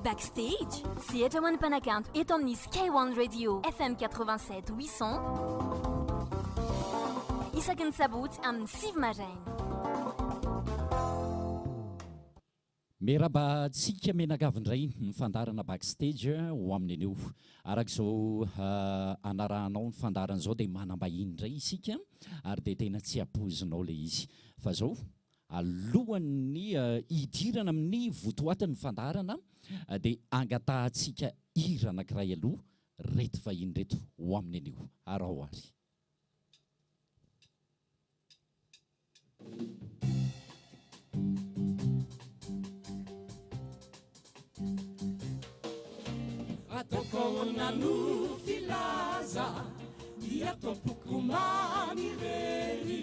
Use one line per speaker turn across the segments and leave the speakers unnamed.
Backstage, sehatra ho an'ny mpanakanto eto amin'ny Sky One Radio FM 87 800 isaky ny sabotsy amin'ny 9 maraina.
Miarahaba antsika mianakavy indray ny fandaharana Backstage ho amin'ny anio. Araka izao anarahanao ny fandaharana izao dia manam-bahiny indray isika ary dia tena tsy ampoizinao ilay izy. Fa izao, alohan'ny hidirana amin'ny votoatin'ny fandaharana dia angatahantsika hira anankiray aloha reto vahiny reto ho amin'ny anio. Araho ary.
Ataoko ahoana no filaza ny ato am-poko manirery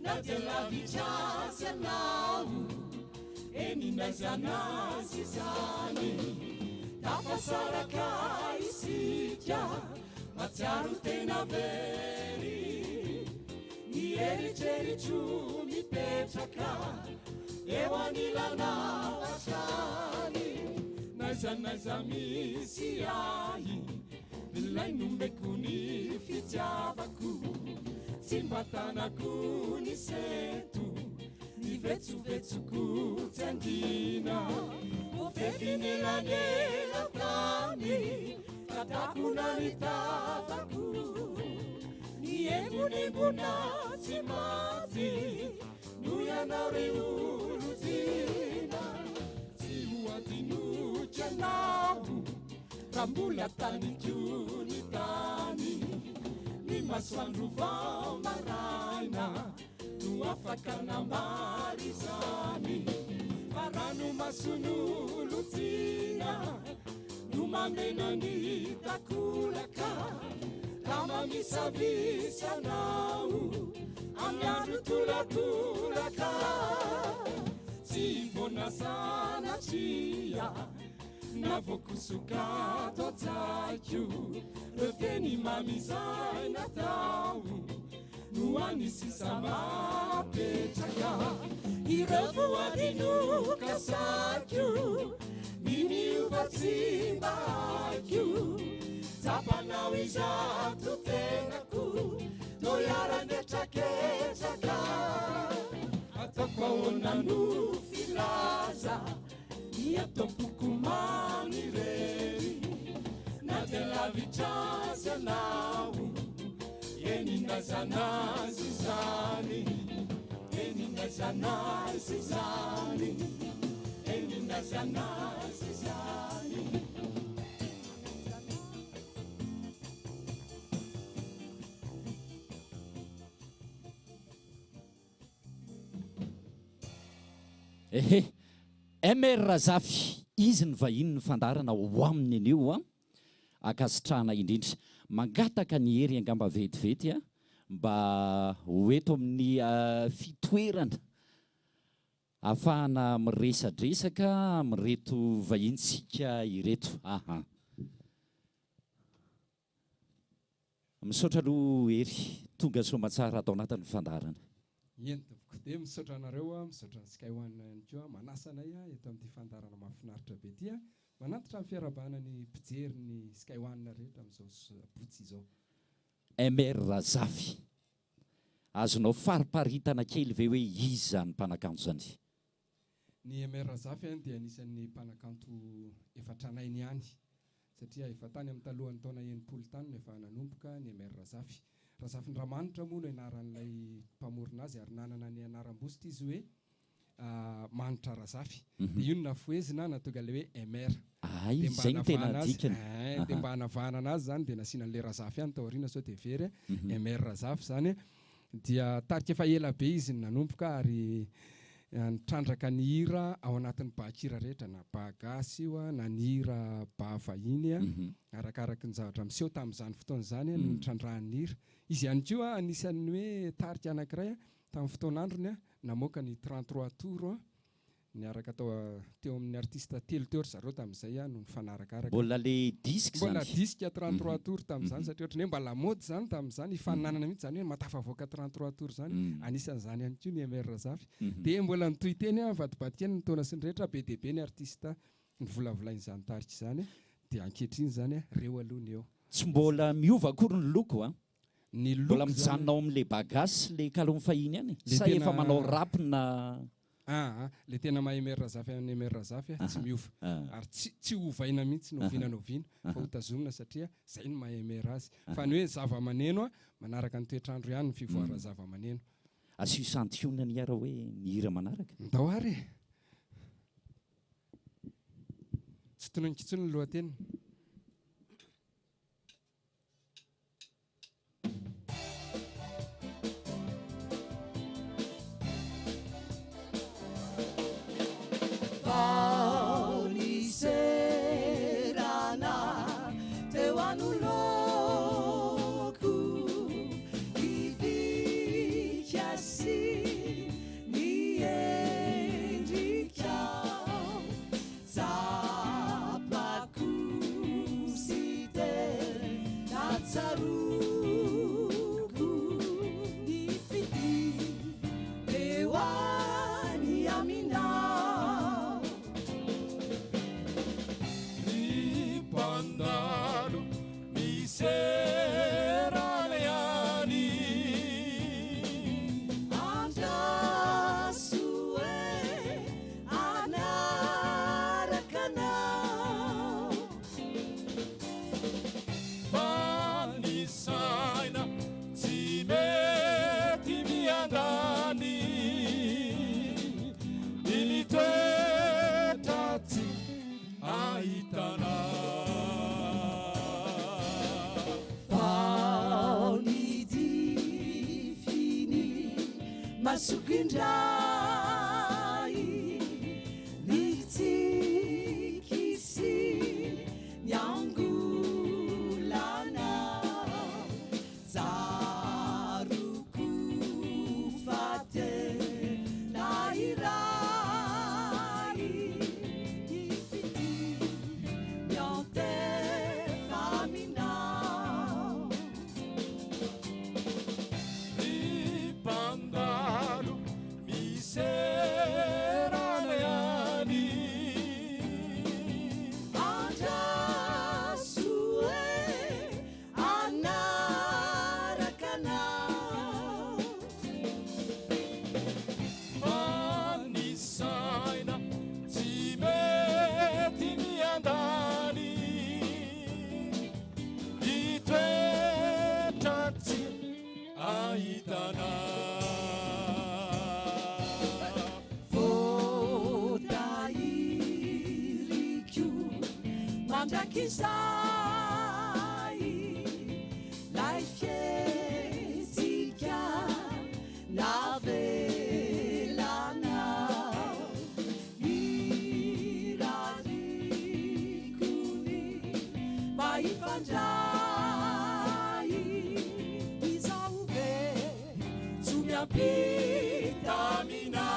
na dia lavitra aza ianao eny n'aiza n'aiza izany tafasaraka isika Mahatsiaro tena very ny eritreritro mipetraka eo anilanao hatrany n'aiza n'aiza misy ahy ilay nomeko ny fitiavako tsy mba tanako ny sento ny vetsovetsoko tsy angina voafefy ny elanelan-tany Ka takona ny tavako Ny embonembona tsy maty Noho ianao ry olon-tiana Tsy ho adinoko ianao Raha mbola taniko ny tany Ny masoandro vao maraina No afaka nambara izany Fa ranomason'olon-tiana No mameno ny takolaka Ka mamisavisa anao Amin'ny andro tolakolaka Tsy vona sanatria Na voakosoka ato an-tsaiko Reo teny mamy izay natao No any sisa mapetraka Ireo voady nokasako Ny miova tsy mba haiko Tsapanao izato tenako To hiara-mihetraketraka Ataoko ahoana no filaza Ny ato am-poko manirery Na dia lavitra aza ianao Eny n'aiza n'aiza izany Eny n'aiza n'aiza izany Eny n'aiza n'aiza izany
Ehe! MR Razafy, izy ny vahiny ny fandaharana ho aminy anio an! Ankasitrahana indrindra. Mangataka ny hery angamba vetivety an, mba ho eto amin'ny fitoerana ahafahana miresadresaka amin'ireto vahintsika ireto. Aha. Misaotra aloha Hery, tonga soamatsara ato anatin'ny fandaharana.
Eny tompoko, dia misaotra anareo, misaotra ny Sky One ihany koa manasa anay eto amin'ity fandaharana mahafinaritra be ity. Manantitra ny fiarahabana ny mpijery ny Sky One rehetra amin'izao sabotsy izao.
MR Razafy, azonao fariparitana kely ve hoe iza izany mpanakanto izany?
Ny MR Razafy dia anisan'ny mpanakanto efa tranainy ihany satria efa tany amin'ny talohan'ny taona 60 tany no efa nanomboka ny MR Razafy. Razafindramanitra moa no anaran'ilay mpamorona azy ary nanana ny anaram-bositra izy hoe Manitra Razafy. Dia io no nafohezina nahatonga ilay hoe MR.
Hay,
Dia mba
izay no tena
hanavahana azy,
dikany.
eh, dia mba hanavahana anazy izany dia nasiana an'ilay Razafy ihany tao aoriana sao dia very. MR Razafy izany. Dia tarika efa ela be izy no nanomboka ary nitrandraka ny hira ao anatin'ny ba-kira rehetra, na ba gasy io na ny hira ba vahiny, arakaraky ny zavatra miseho tamin'izany fotoana izany no nitrandrahany ny hira. Izy ihany koa anisan'ny hoe tarika anankiray tamin'ny fotoan'androny namoaka ny 33 tours Niaraka tao teo amin'ny artiste telo teo ry zareo tamin'izay no nifanarakaraka.
Mbola le disque
izany? Mbola disque 33 tours tamin'izany satria ohatran'ny hoe mba lamaody izany tamin'izany, ifaninanana mihitsy izany hoe mahatafavoaka 33 tours izany. Anisan'izany ihany koa ny MR Razafy. Dia mbola nitohy teny nivadibadika eny ny taona sy ny rehetra, be dia be ny artiste. Novolavolain'izany tarika izany dia ankehitriny izany ireo aloha ny eo.
Tsy mbola miova akory ny loko an!
Ny
Mbola
loko izany.
mijanona ao amin'ilay ba gasy sy ilay kalon'ny fahiny ihany e?
Le
Sa
tena
efa manao rap na.
Aa le tena maha MR Razafy an'i MR Razafy tsy miova ary tsy tsy hovaina mihitsy na oviana na oviana fa hotazomina satria zay no maha MR azy fa ny hoe zava-maneno manaraka ny toetr'andro ihany ny fivoaran'ny zava-maneno.
Asio santionany ara hoe ny hira manaraka.
Ndao ary e! Tsy tononiko intsony ny lohateniny.
Vao niserana teo anoloako ny bika sy ny endrikao. Tsapako sy tena tsaroako ny fitia teo any aminao.
Ny mpandalo miserana ihany.
Andraso e, hanaraka anao.
Fa ny saina tsy mety miandany. Ny mitoetra tsy ahitana.
Vao nidify ny masoko indray, ny tsiky sy ny angolana. Tsaroko fa tena iray ny fitia miantefa aminao.
Ny mpandalo miserana ihany.
Andraso e, hanaraka anao.
Fa ny saina tsy mety miandany. Ny toetra tsy ahitana.
Voatahiriko mandrakizay lay fihetsika navelanao. Irariko ny mba hifandray. Izaho ve tsy miampita aminao.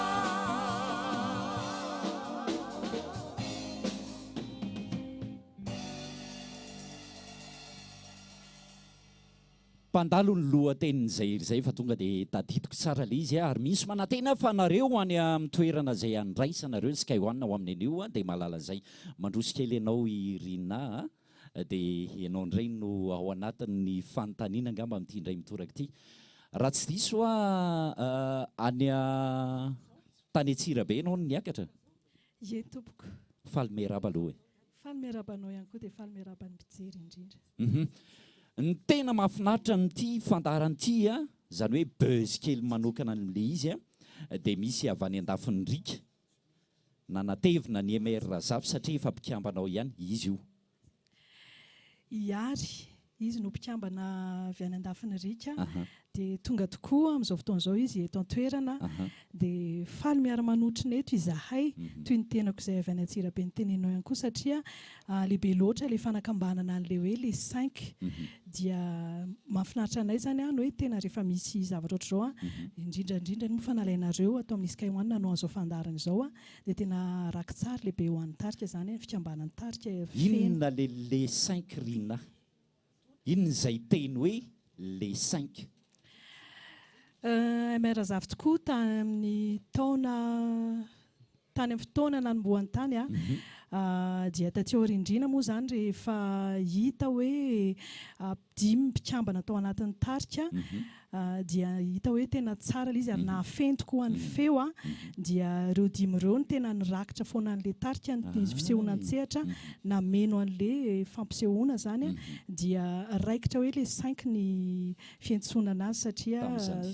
Mpandalo ny lohatenin'izay hira izay fa tonga dia tadidiko tsara ilay izy ary misy manantena fa nareo any amin'ny toerana izay andraisanareo ny Sky One ao amin'ny anio dia mahalala izay. Mandroso kely ianao i Rinah a, dia ianao indray no ao anatin'ny fanontaniana angamba amin'ity indray mitoraka ity. Raha tsy diso aho any tany Antsirabe ianao no niakatra?
Ie tompoko.
Faly miarahaba aloha e.
Faly miarahaba anao ihany koa dia faly miarahaba ny mpijery indrindra.
Hum. Ny tena mahafinaritra an'ity fandaharana ity a, izany hoe buzz kely manokana an'ilay izy a, dia misy avy any andafin'ny riaka nanatevina ny MR Razafy satria efa mpikambana ao ihany izy io.
I Ary, izy no mpikambana avy any andafin'ny riaka, dia tonga tokoa amin'izao fotoana izao izy eto an-toerana, dia faly miara-manotrona eto izahay, toy ny tenako izay avy any Antsirabe noteneninao ihany koa satria lehibe loatra ilay fanakambanana an'ilay hoe les cinq, dia mahafinaritra anay izany ny hoe tena rehefa misy zavatra ohatr'izao, indrindra indrindra moa fa nalainareo ato amin'ny Sky One nanao an'izao fandaharana izao, Dia tena raki-tsary lehibe ho an'ny tarika izany, fikambanan'ny tarika feno.
Inona le les cinq Rinah? Inona izay teny hoe les cinq?
MR Razafy tokoa tamin'ny taona tany amin'ny fotoana nanombohany tany a. Dia taty aoriandriana moa izany rehefa hita hoe dimy mpikambana tao anatin'ny tarika dia hita hoe tena tsara ilay izy ary nahafeno tokoa ny feo dia ireo dimy ireo no tena nirakitra foana an'ilay tarika ny fisehoana an-tsehatra nameno an'ilay fampisehoana izany dia raikitra hoe ilay cinq ny fiantsoana anazy satria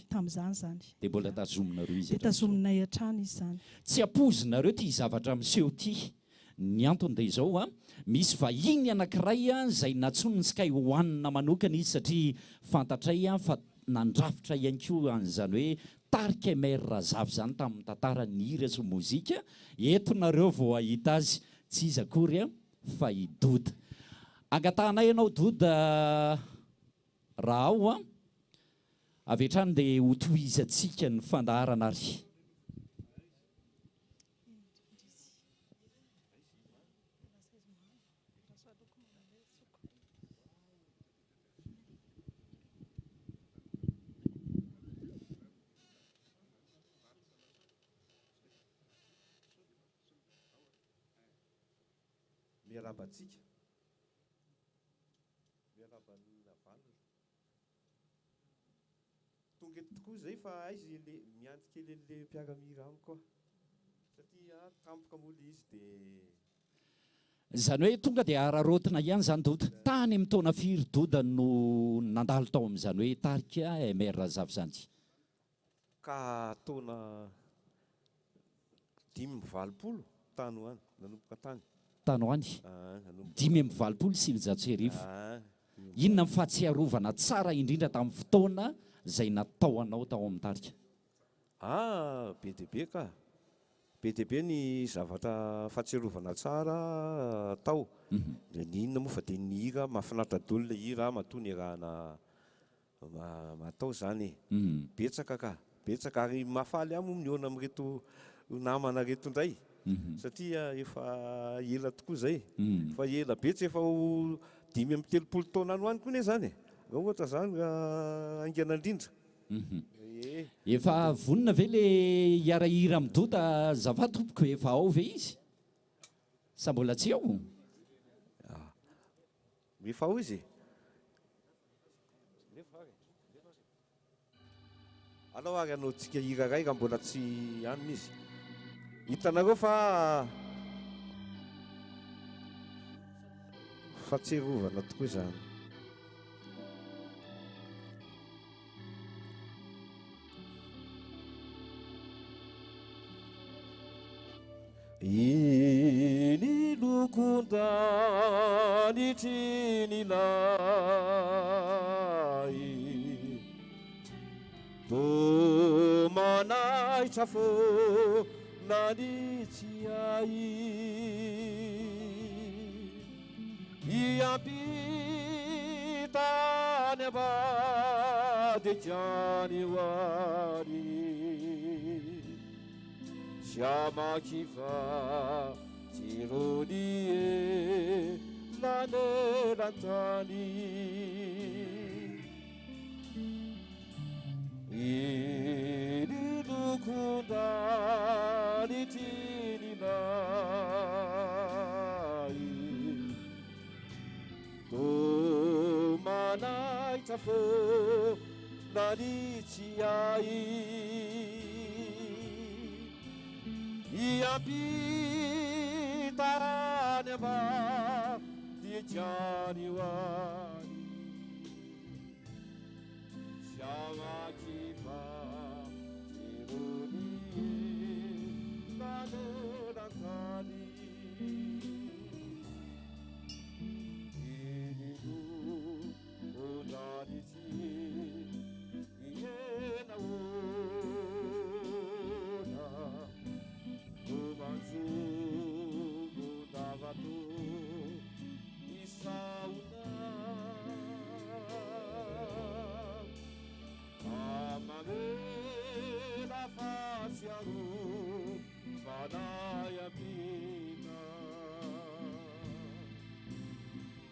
tamin'izany izany.
Dia mbola tazominareo izy
Dia
hatramin'izao.
tazominay hatrany izy izany.
Tsy ampoizinareo ity zavatra miseho ity. Ny antony dia izao an, misy vahiny anankiray izay nantsoin'ny Sky One manokana izy satria fantatray fa nandrafitra ihany koa an'izany hoe tarika MR Razafy izany tamin'ny tantaran'ny hira sy mozika. Eto nareo vao hahita azy, tsy iza akory fa i Doda. Angatahanay ianao Doda raha ao an. Avy hatrany dia hotohizantsika ny fandaharana ary.
Miarahaba antsika. Miarahaba an'i Navalona. Tonga eto tokoa izay fa aiza le miandry kely an'le mpiara-mihira amiko aho satria tampoka moa le izy de.
Izany hoe tonga dia araraotina ihany izany Doda. Tany amin'ny taona firy Doda no nandalo tao amin'izany hoe tarika MR Razafy izany?
Ka taona 85 tany ho any, nanomboka tany.
Tany ho any, 1985. Inona ny fahatsiarovana tsara indrindra tamin'ny fotoana izay natao anao tao amin'ny tarika?
Ah, be dia be ka. Be dia be ny zavatra fahatsiarovana tsara tao. Ny inona moa fa dia ny hira, mahafinaritra daholo ilay hira matoa niarahana Atao izany e. Betsaka ka. Betsaka ary mahafaly ahy moa mihaona amin'ireto namana ireto indray satria efa ela tokoa izay. Efa ela be, tsy efa ho 35 taona any ho any koa anie izany e. Raha ohatra izany raha haingana indrindra. Ie.
Efa vonona ve le hiara-hira amin'i Doda azafady tompoko, efa ao ve izy? Sa mbola tsy ao?
Efa ao izy e. Alao ary hanaontsika hira iray raha mbola tsy anona izy. Hitanareo fa fahatsiarovana tokoa izany. Iny lokon-danitry ny lay Toa manaitra foana ny tsiahy Hiampita any ambadika any ho any Tsy hamaky fa tsirony elanelan-tany. Iny lokon-danitry ny lay Toa manaitra foana ny tsiahy Hiampita any ambadika any ho any Tsy hamaky fa tsirony elanelan-tany.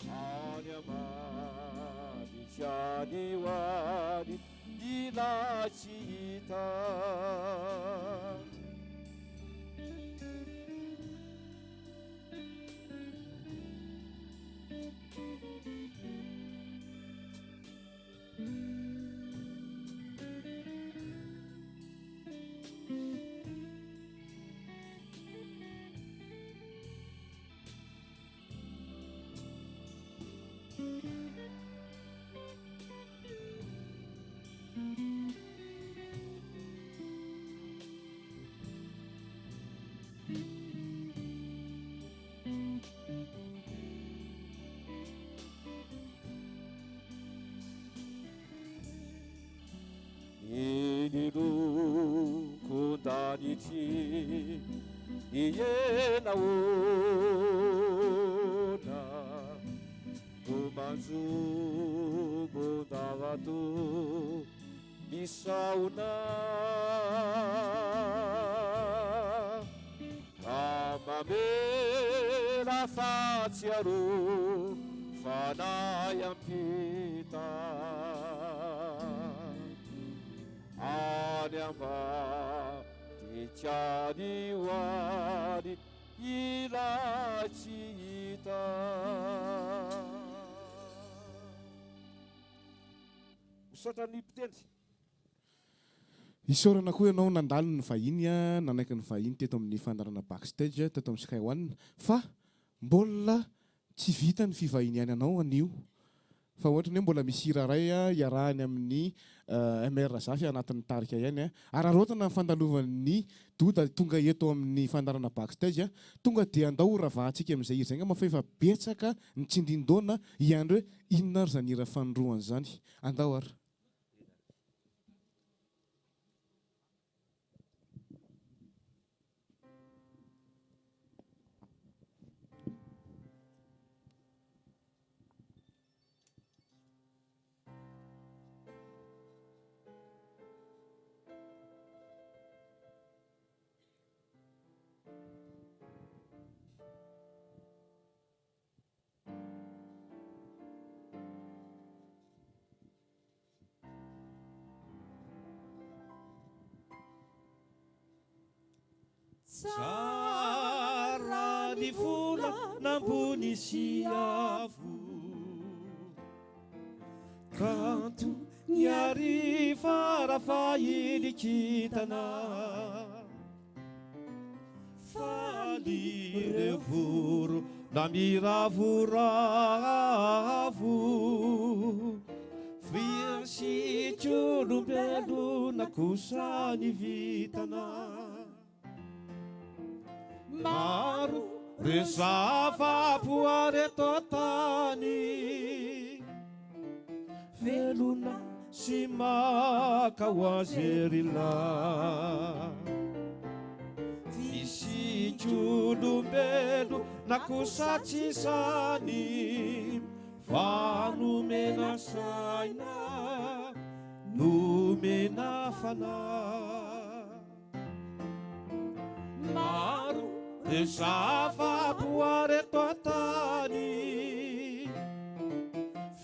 Any ambadika any ho any ilay tsy hita. mihitsy Ie nahoana no manjombon-dava toa ny sahona Ka mamela fahatsiarovana hiampita Any ambadika any ho any ilay tsy hita. Misaotra ny mpitendry.
Isaorana koa ianao nandalo ny vahiny nanaiky ny vahiny teto amin'ny fandaharana Backstage teto amin'ny Sky One fa mbola tsy vita ny fivahiniananao anio fa ohatran'ny hoe mbola misy hira iray iarahany amin'ny MR Razafy anatin'ny tarika ihany. Araraotina ny fandalovan'ny Doda tonga eto amin'ny fandaharana Backstage. Tonga dia andao ho ravahantsika amin'izay hira izay angamba fa efa betsaka ny tsindrin-daona hiandry hoe inona ary izany hira fanindroany izany. Andao ary.
Tsara ny volana ambony sy avo, kanto ny hariva raha kintana. Faly ireo vorona miravoravo, Fihetsika olombelona kosa ny vintana. Maro ireo zava-boary eto an-tany, velona sy maka ho azy ery lahy. Isika olombelona kosa tsy izany, fa nomena saina, nomena fanahy. Maro ireo zava-boary eto an-tany,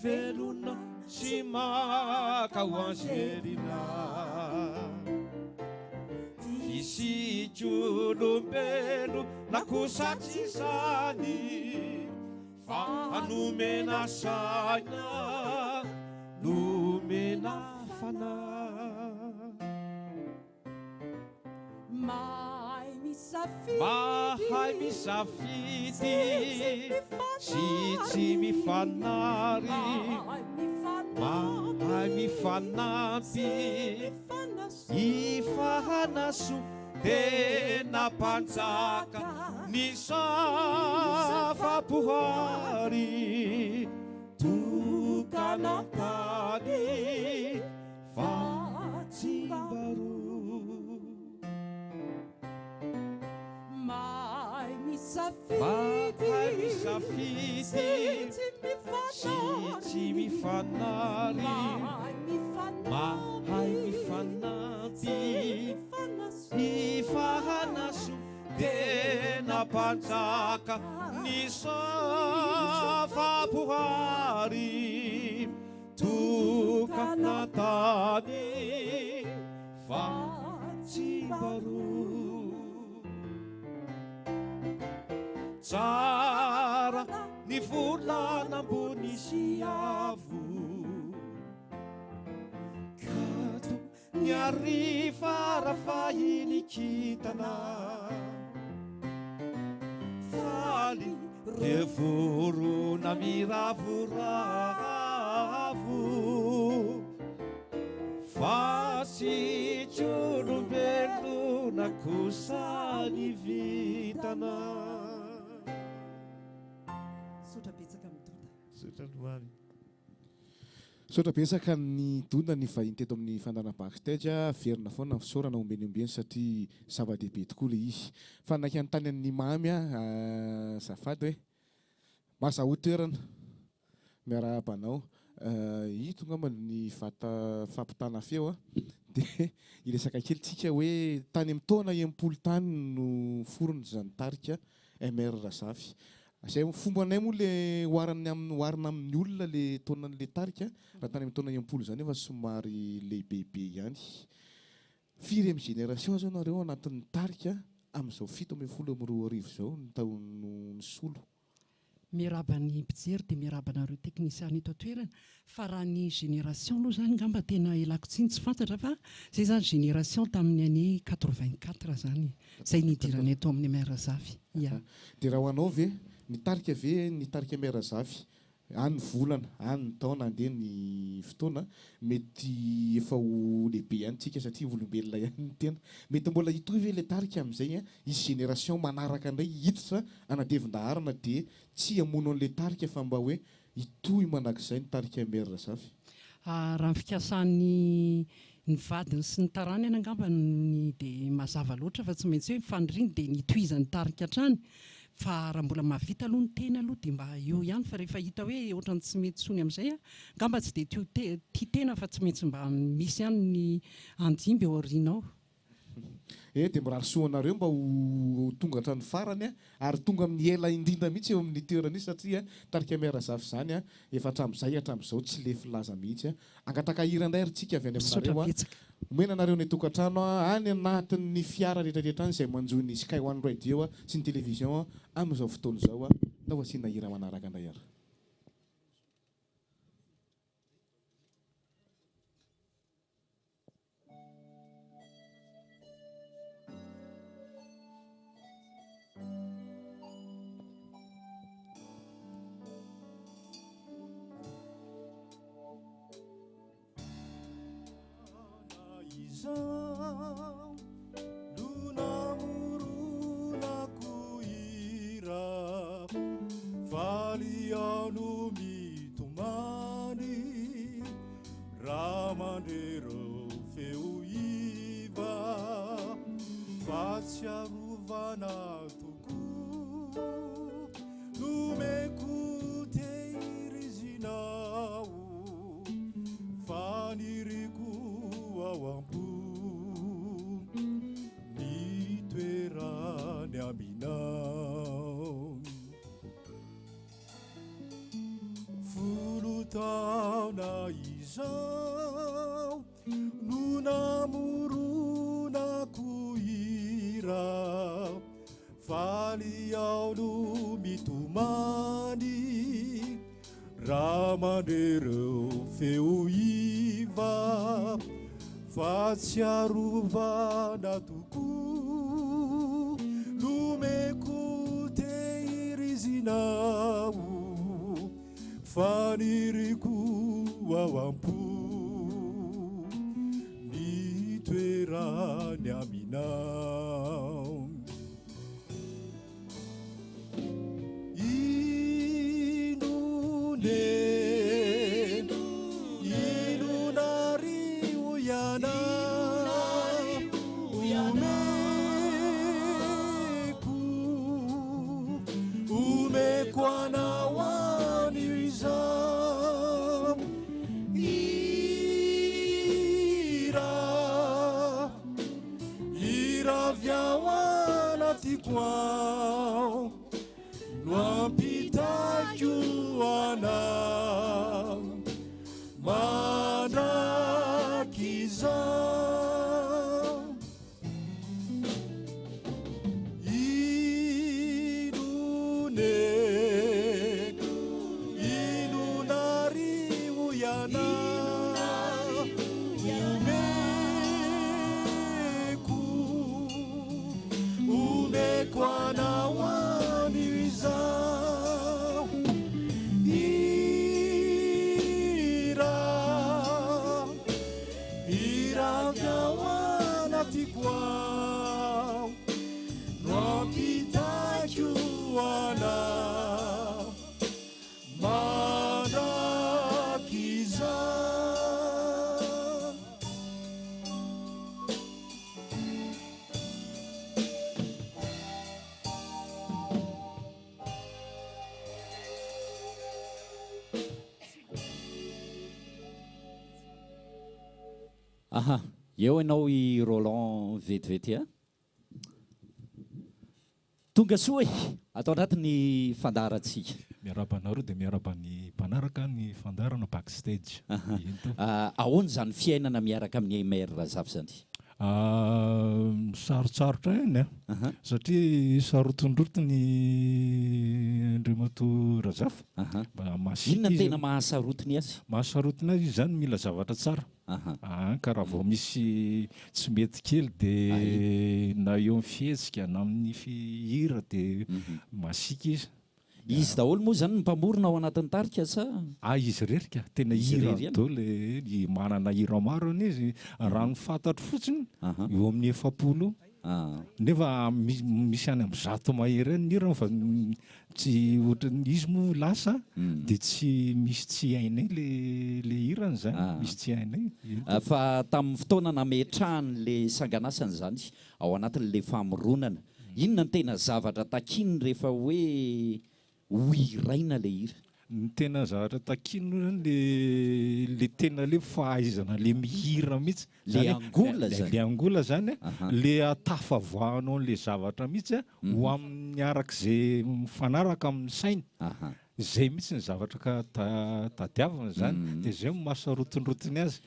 velona sy maka ho azy ery lahy. Isika olombelona kosa tsy izany, fa nomena saina, nomena fanahy.
Mahay misafidy.
Mahay misafidy sy tsy mifanary. Mahay mifanampy. Ifahanasoa tena mpanjaka ny zava-boary. Tokana an-tany. Fa tsy mba roa.
Mahay misafidy.
Mahay misafidy.
Sy
tsy mifanary. Mahay mifanampy. Ifahanasoa tena mpanjaka ny zava-boary. Tokana tany fa tsy mba roa. Tsara ny volana ambony sy avo. Kanto ny hariva raha kintana. Faly ireo vorona miravoravo. Fa tsy olombelona kosa ny vintana.
Misaotra betsaka amin'ny Doda.
Misaotra Lohary.
Misaotra betsaka an'i Dona nivahiny teto amin'ny fandaharana Backstage. Averina foana ny fisaorana ombieny ombieny satria zava-dehibe tokoa ilay izy. Fa naika hanontany an'i Mamy aho azafady hoe mazahoa toerana. Miarahaba anao. Ito angamba ny vata fampitana feo a. Dia hiresaka kely tsika hoe tany amin'ny taona 60 tany no forona izany tarika MR Razafy. Izay fombanay moa le oharana amin'ny oharina amin'ny olona le taonan'le tarika, raha tany amin'ny taona 60 izany efa somary lehibebe ihany. Firy amin'ny génération zao nareo anatin'ny tarika amin'izao 2017 izao no tao no nisolo?
Miarahaba ny mpijery dia miarahaba anareo teknisiana eto an-toerana fa raha ny génération aloha izany angamba tena ialako tsiny tsy fantatra fa izay izany génération tamin'ny année 84 izany izay nidiranay tao amin'ny MR Zafy. Ya.
Dia raha ho anao ve, ny tarika ve ny tarika MR Zafy, any ny volana, any ny taona, andeha ny fotoana, mety efa ho lehibe ihany tsika satria olombelona ihany ny tena. Mety mbola hitohy ve ilay tarika amin'izay hisy génération manaraka indray hiditra hanadevin-daharana dia tsy hamono an'ilay tarika fa mba hoe hitohy mandrakizay ny tarika MR Zafy?
Raha ny fikasan'ny ny vadiny sy ny taranany angamba ny dia mazava loatra fa tsy maintsy hoe ny faniriany dia ny hitohizan'ny tarika hatrany fa raha mbola mahavita aloha ny tena aloha dia mba eo ihany fa rehefa hita hoe ohatran'ny tsy mety intsony amin'izay angamba tsy dia tia tena fa tsy maintsy mba misy ihany ny andimby ao aoriana ao.
Eh dia mirary soa anareo mba ho tonga hatrany farany ary tonga amin'ny ela indrindra mihitsy eo amin'ny toerana io satria tarika MR Zafy izany efa hatramin'izay hatramin'izao tsy lefy laza mihitsy. Hangataka hira indray ary tsika avy any
Misaotra
aminareo.
betsaka.
Omena anareo any an-tokantrano any anatin'ny fiara rehetra rehetra any izay manjohy ny Sky One Radio sy ny Télévision amin'izao fotoana izao. Ndao asiana hira manaraka indray ary.
Izao no namoronako hira, faly aho no mitomany. Raha mandre ireo feo iva, fahatsiarovana tokoa, nomeko tehirizinao, faniriako ao am-po, ny toerany aminao. Folo taona izao no namoronako hira, faly aho no mitomany raha mandre ireo feo iva, fahatsiarovana tokoa nomeko tehirizinao, faniriako ao am-po ny toerany aminao. Inona e, inona ary hoy ianao, omeko, omeko anao anio izao. Hira, hira avy ao anatiko ao, no ampitaiko anao mandrakizao. Inona e, inona ary hoy ianao, omeko, omeko anao anio izao.
Aha, eo ianao i Roland vetivety a. Tonga soa e! Ato anatin'ny fandaharantsika.
Miarahaba anareo dia miarahaba ny mpanaraka ny fandaharana Backstage. Eny tompoko.
Ahoana izany fiainana miaraka amin'i MR Razafy izany?
Sarotsarotra ihany an! Satria sarotindrotiny Andriamatoa Razafy. Mba masiaka
Inona no
izy.
tena mahasarotiny azy?
Mahasarotiny azy izy izany mila zavatra tsara. Aa ka raha vao misy tsy mety kely dia na eo amin'ny fihetsika na amin'ny hira dia masiaka izy.
Izy daholo moa izany no mpamorona ao anatin'ny tarika sa?
Ah izy irery ka, tena
Izy
hira
irery ihany?
daholo e, manana hira maro anie izy, raha ny fantatro fotsiny eo amin'ny 40 eo, nefa misy any amin'ny 100 mahery any ny hirany fa Tsy ohatran'ny izy moa lasa dia tsy misy tsy hainay le le hirany zany, misy tsy hainay.
Fa tamin'ny fotoana nametrahany le sanganasany izany ao anatin'le famoronana, inona no tena zavatra takiany rehefa hoe ho hiraina le hira?
Ny tena zavatra takiany aloha zany le le tena le fahaizana le mihira mihitsy.
Le angola zany.
Le angola zany a, le ahatafavoahanao an'le zavatra mihitsy a, ho amin'ny arak'izay mifanaraka amin'ny sainy. Zay mihitsy ny zavatra ka tadiavina zany, dia zay no mahasarotindrotiny azy.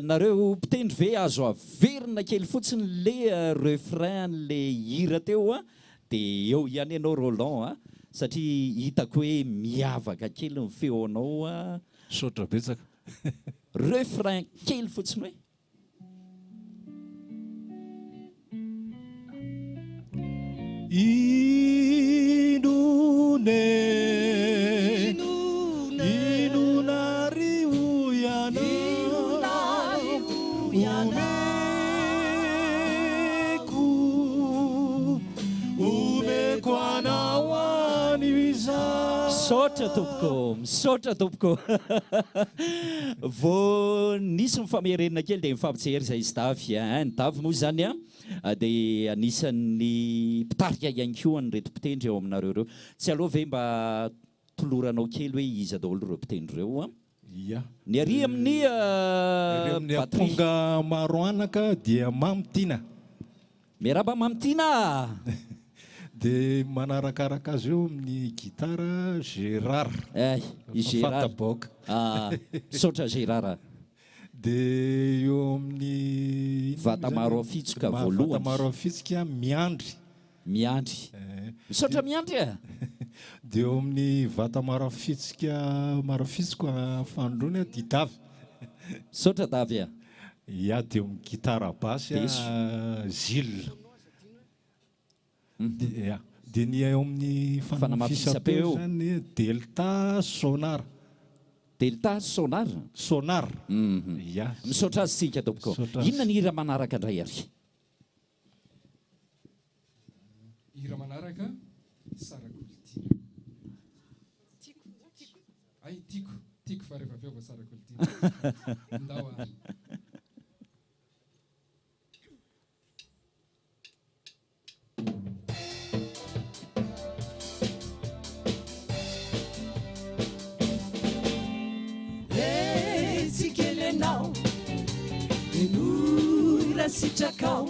Nareo mpitendry ve azo averina kely fotsiny le refrain an'le hira teo a, de eo ihany ianao Roland a, satria hitako hoe miavaka kely ny feonao a.
Misaotra betsaka.
Refrain kely fotsiny hoe.
Inona e? Inona ary hoy ianao? Omeko, omeko anao anio izaho.
Misaotra tompoko, misaotra tompoko. Vao nisy ny famerenana kely dia nifampijery izay sy Davy eh. Ny Davy moa izany dia anisan'ny mpitarika ihany koa an'ireto mpitendry eo aminareo ireo. Tsy aleo ve mba toloranao kely hoe iza daholo ireo mpitendry ireo an?
Ia.
Ny ary amin'ny
Ery amin'ny
batterie.
amponga maro anaka dia Mamy Tiana.
Miarahaba Mamy Tiana a!
Dia manarakaraka azy eo amin'ny gitara Gérard.
Eh, i Gérard.
Fanta-baoka.
Ah, misaotra Gérard a.
Dia eo amin'ny inona moa
Vata
izany?
maro afitsoka voalohany.
Vata maro afitsoka Miandry.
Miandry.
Eh.
Misaotra Miandry a!
Dia eo amin'ny vata maro afitsoka maro afitsoka fanindroany i Davy.
Misaotra Davy a!
Ya, dia eo amin'ny gitara basy
Beso.
Gilles. Dia dia ny eo amin'ny
Fanamafisam-peo
fanamafisam-peo izany Delta Sonar.
Delta Sonar?
Sonar. Ya.
Misaotra azy tsika tompoko.
Misaotra azy.
Inona ny hira manaraka indray ary?
Hira manaraka, Sarakolitiana. Ay, tiako, tiako fa rehefa avy eo vao Sarakolitiana. Ndao ary.
Hey, tsy kely ianao, henoy raha sitrakao.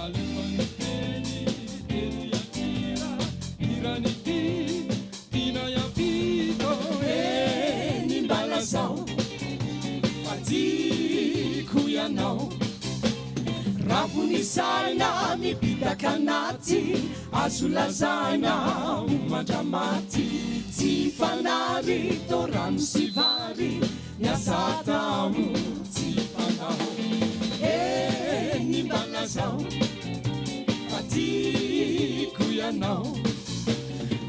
Alefa ny teny, teny an-kira, hiran'ity tiana hiampita.
Eny mba lazao fa tiako ianao. Ravon'ny saina mipitaka anaty, azo lazaina ho mandramaty. Tsy fanary toa rano sy vary, ny asa atao tsy fanao. Eny mba lazao fa tiako ianao,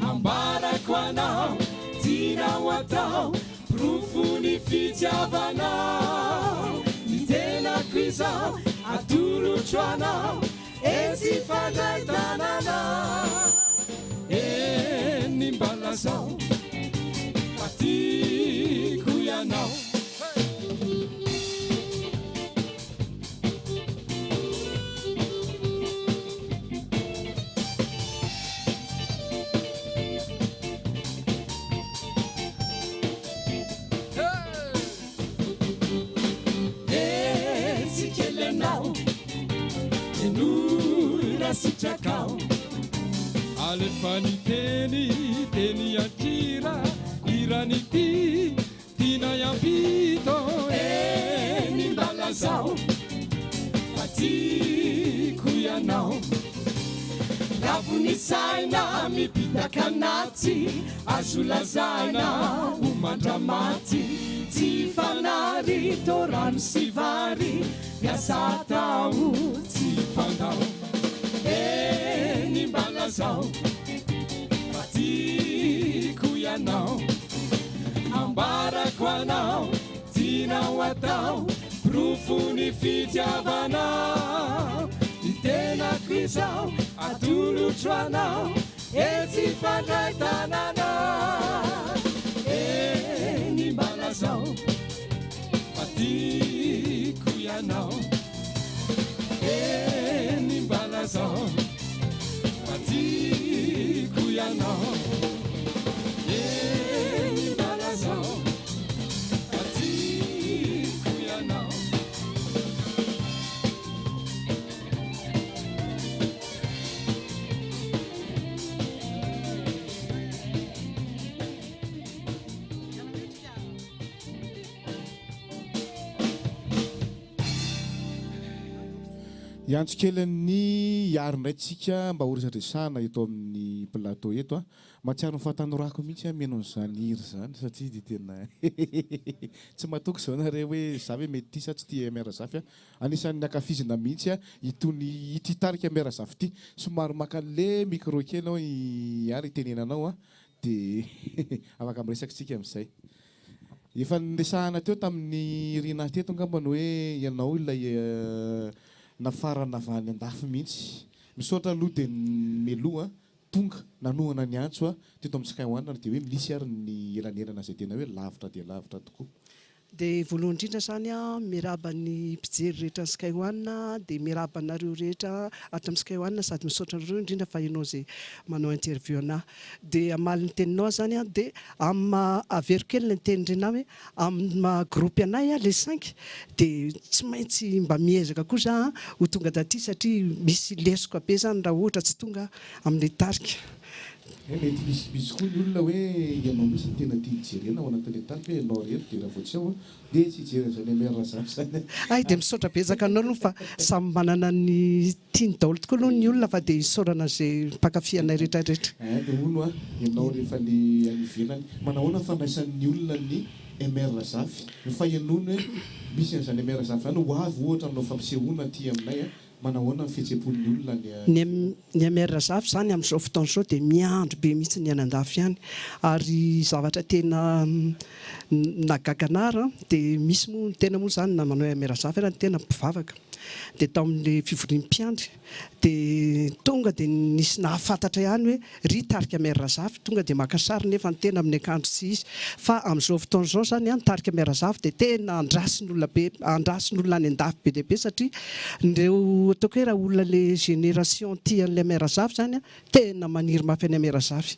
ambarako anao, tianao atao. Porofon'ny fitiavanao ny tenako izao, atolotro anao, etsy fandray tanana.
Eny mba lazao fa tiako ianao. Efa niteny teny an-kira hiran'ity tianay hampita Eny mba lazao fa tiako ianao Lavo ny saina mipitaka anaty Azo lazaina ho mandramaty Tsy fanary toa rano sy vary Miasa atao tsy fandao Eny mba lazao fa tiako ianao Ambarako anao tianao atao Porofo ny fitiavana Ny tenako izao atolotro anao Etsy hifandray tanana Eny mba lazao fa tiako ianao Eny mba lazao fa tiako ianao Eny mba lazao fa tiako ianao.
Hiantso kely an'i Ihary indray tsika mba ho resadresahana eto amin'ny plateau eto a. Mahatsiaro ny fahatanorako mihitsy aho mihaino an'izany hira izany satria dia tena tsy matoky izao nareo hoe za ve mety tia sa tsy tia MR Zafy a. Anisan'ny ankafizina mihitsy itony ity tarika MR Zafy ity. Somary maka an'le micro kely aho Ihary hitenenanao a dia afaka miresaka isika amin'izay. Efa niresahana teo tamin'i Rinah teto angamba ny hoe ianao ilay nafarana avy any andafy mihitsy. Misaotra aloha dia mialoha tonga nanohana ny antso teto amin'ny Sky One na dia hoe misy ary ny elanelana izay tena hoe lavitra dia lavitra tokoa.
Dia voalohany indrindra izany aho miarahaba ny mpijery rehetra ny Sky One, dia miarahaba anareo rehetra ato amin'ny Sky One sady misaotra anareo indrindra fa ianao izay manao interview anah. Dia hamaly ny teninao aho izany an, dia amin'ny maha, averiko kely ilay niteny Rinah hoe amin'ny maha groupe anay les cinq dia tsy maintsy mba miezaka koa za ho tonga taty satria misy lesoka be izany raha ohatra tsy tonga aho amin'ilay tarika.
Hay mety misimisy koa ny olona hoe ianao mihitsy no tena tiany jerena ao anatin'ilay tarika hoe ianao irery dia raha vao tsy ao dia tsy hijery an'izany MR Razafy izany.
Hay dia misaotra betsaka anao aloha fa samy manana ny tiany daholo tokoa aloha ny olona fa dia isaorana izay mpankafy anay rehetra rehetra.
Hay dia hono a, ianao rehefa le any ivelany, manahoana ny fandraisan'ny olona ny MR Razafy? Ny fahenoany hoe misy an'izany MR Razafy izany ho avy ohatra hanao fampisehoana aty aminay a, Manahoana ny fihetsem-pon'ny olona any
Ny ny MR Razafy izany amin'izao fotoana izao dia miandry be mihitsy ny any andafy any ary zavatra tena nahagaga anah ary dia misy moa ny tena moa izany na manao MR Razafy ary ny tena mpivavaka dia tao amin'ilay fivorian'ny mpiandry dia tonga dia nisy nahafantatra ihany hoe Ry tarika Mère Razafy, tonga dia maka sary nefa ny tena amin'ny akanjo tsy izy. Fa amin'izao fotoana izao izany an, ny tarika Mère Razafy dia tena andrasin'olona be, andrasin'olona any an-dafy be dia be satria ireo ataoko hoe raha olona le génération tia an'ilay Mère Razafy izany an, tena maniry mafy an'i Mère Razafy.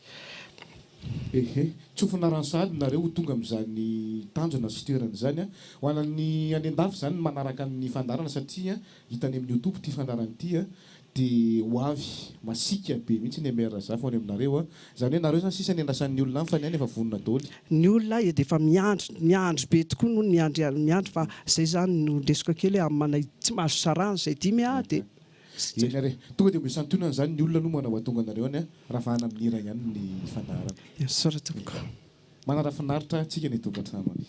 Ehe, tsofina rano sahady nareo ho tonga amin'izany tanjona sy toerana izany an. Ho an'ny any an-dafy izany ny manaraka ny fandaharana satria hita any amin'ny youtube ity fandaharana ity an. Dia ho avy masiaka be mihitsy ny MR Razafy ho any aminareo a! Izany hoe nareo izany sisa ny andrasan'ny olona any fa ny any efa vonona daholo.
Ny olona dia efa miandry, miandry be tokoa no miandry miandry fa izay izany no lesoka kely hoe amin'ny manay tsy mahazo sarahana izay dimy a dia.
Eny ary e! Tonga dia omeo santionany izany ny olona aloha manao hahatonga anareo any a! Ravahana amin'ny hira ihany ny fandaharana.
Misaotra tompoko.
Manara finaritra tsika ny tokantrano any.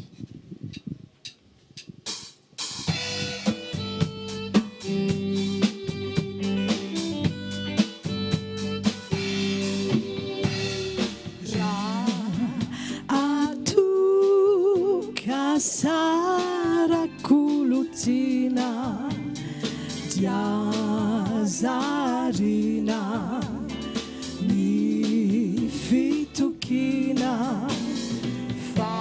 Raha toa ka sarako lotiana dia zarina ny fitokiana fa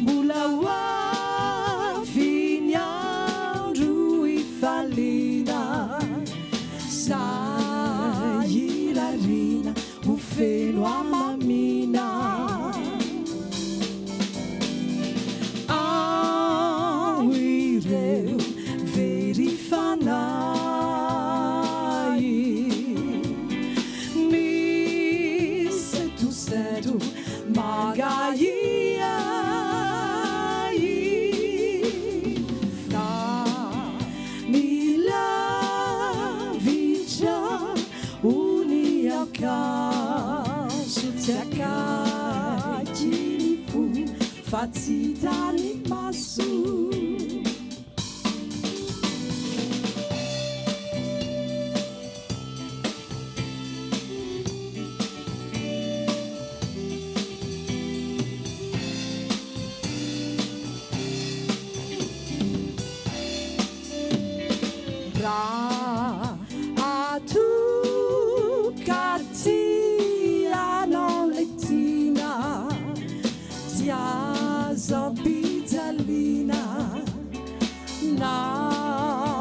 Mbola ho avy ny andro hifaliana Sahy hirariana ho feno hamamiana Ao ireo very fanahy. sentosento mangahiahy fa ny lavitra ho ny akanjo tsy akaiky ny fo fa tsy hitan'ny maso. Raha toa ka tia anao ilay tiana, tsy azo ampijaliana na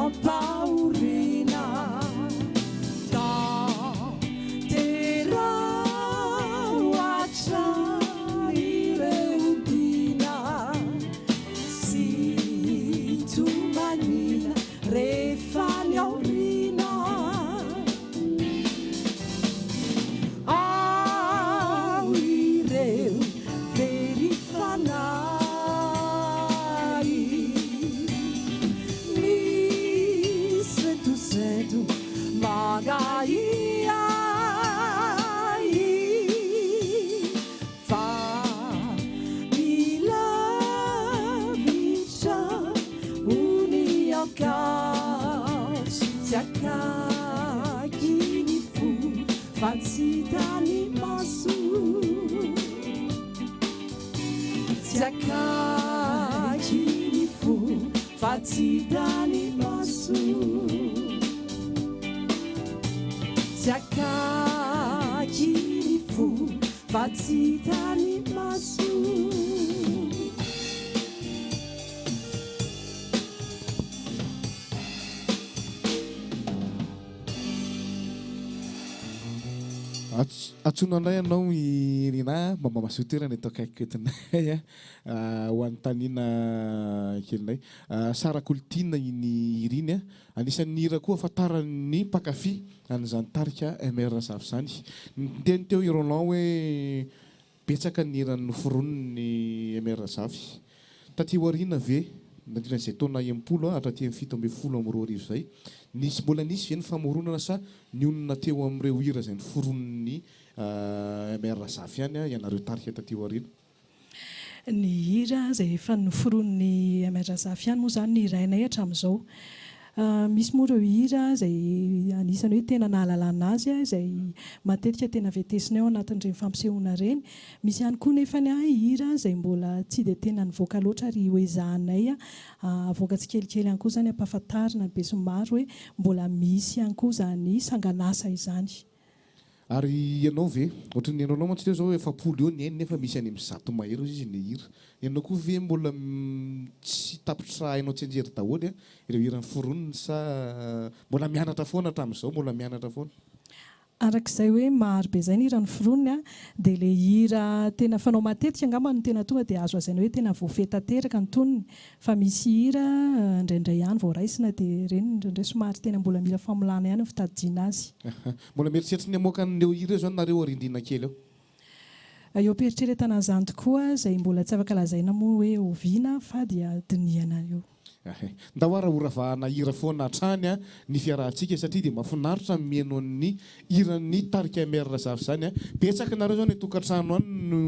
ampahoriana. Tanteraho hatrany ireo dina sy tomanina rehefa ny aoriana. Ao ireo very fanahy, misentosento mangahiahy fa mila vitra ho ny ankaso tsy akaiky ny fo fa tsy hitan'ny maso. Tsy akaiky ny fo fa tsy hitan'ny maso. Tsy akaiky ny fo fa tsy hitan'ny maso.
Antsoina indray ianao i Rinah mba mba mazoto toerana eto akaikiko eto indray ho anontaniana kely indray. Sarah Kolotiana iny hira iny. Anisan'ny hira koa ahafantaran'ny mpankafy an'izany tarika MR Zafy izany. Niteny teo i Roland hoe betsaka ny hira noforonin'ny MR Zafy. Taty aoriana ve, nandritra izay taona 60 hatraty amin'ny 2017 izay, nisy mbola nisy ve ny famoronana sa nionona teo amin'ireo hira izay noforonin'ny MR Zafy ihany ianareo tarika taty aoriana?
Ny hira izay efa noforonin'ny MR Zafy ihany moa izany no hirainay hatramin'izao. Misy moa ireo hira izay anisan'ny hoe tena nahalalana azy izay matetika tena vetesinay ao anatin'ireny fampisehoana ireny. Misy ihany koa nefany hira izay mbola tsy dia tena nivoaka loatra ary hoezahanay avoaka tsikelikely ihany koa izany hampahafantarina ny besinimaro hoe mbola misy ihany koa izany sangan'asa izany.
Ary ianao ve? Ohatran'ny ianao mantsy teo zao 40 eo ny hainy nefa misy any amin'ny 100 mahery ozy izy ny hira. Ianao koa ve mbola tsy tapitra hainao tsianjery daholo ireo hira noforoniny sa mbola mianatra foana hatramin'izao, mbola mianatra foana?
Araka izay hoe maro be izay ny hira noforoniny dia ilay hira tena fanao matetika angamba no tena tonga dia azo lazaina hoe tena voafehy tanteraka ny tonony fa misy hira indraindray ihany vao raisina dia ireny indraindray somary tena mbola mila famolahana ihany ny fitadidiana azy.
Mbola mieritreritra ny hamoaka an'ireo hira ireo izany nareo arindrina kely eo?
Eo am-pieritreretana an'izany tokoa izay mbola tsy afaka lazaina moa hoe oviana fa dia dinihana eo.
Ndao ara horavahana hira foana hatrany ny fiarahantsika satria dia mahafinaritra ny mihaino an'ny hiran'ny tarika MR Razafy izany. Betsaka nareo izao any an-tokantrano any no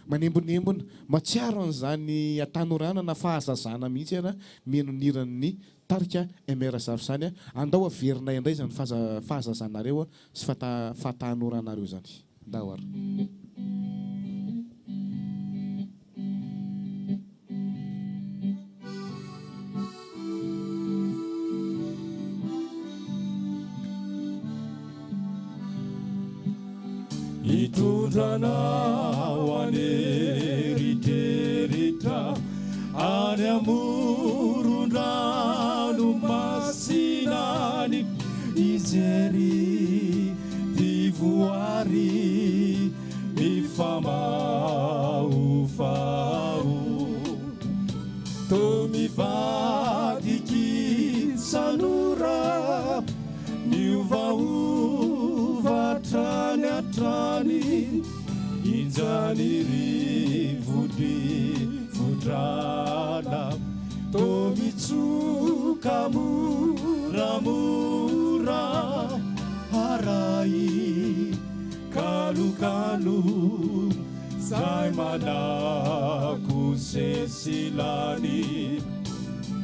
manembonembona, mahatsiaro an'izany hatanorana na fahazazana mihitsy ara mihaino ny hiran'ny tarika MR Razafy izany. Andao averinay indray izany fahazazanareo sy fahatanoranareo izany. Ndao ara.
Hitondra anao an'eritreritra any amoron-dranomasina any hijery ty voary mifamahofaho. Toa mivadiky sanora miovaova hatrany hatrany. Injany rivodrivodrana Tô mitsoka moramora Aray kalokalo Zay manako sesilany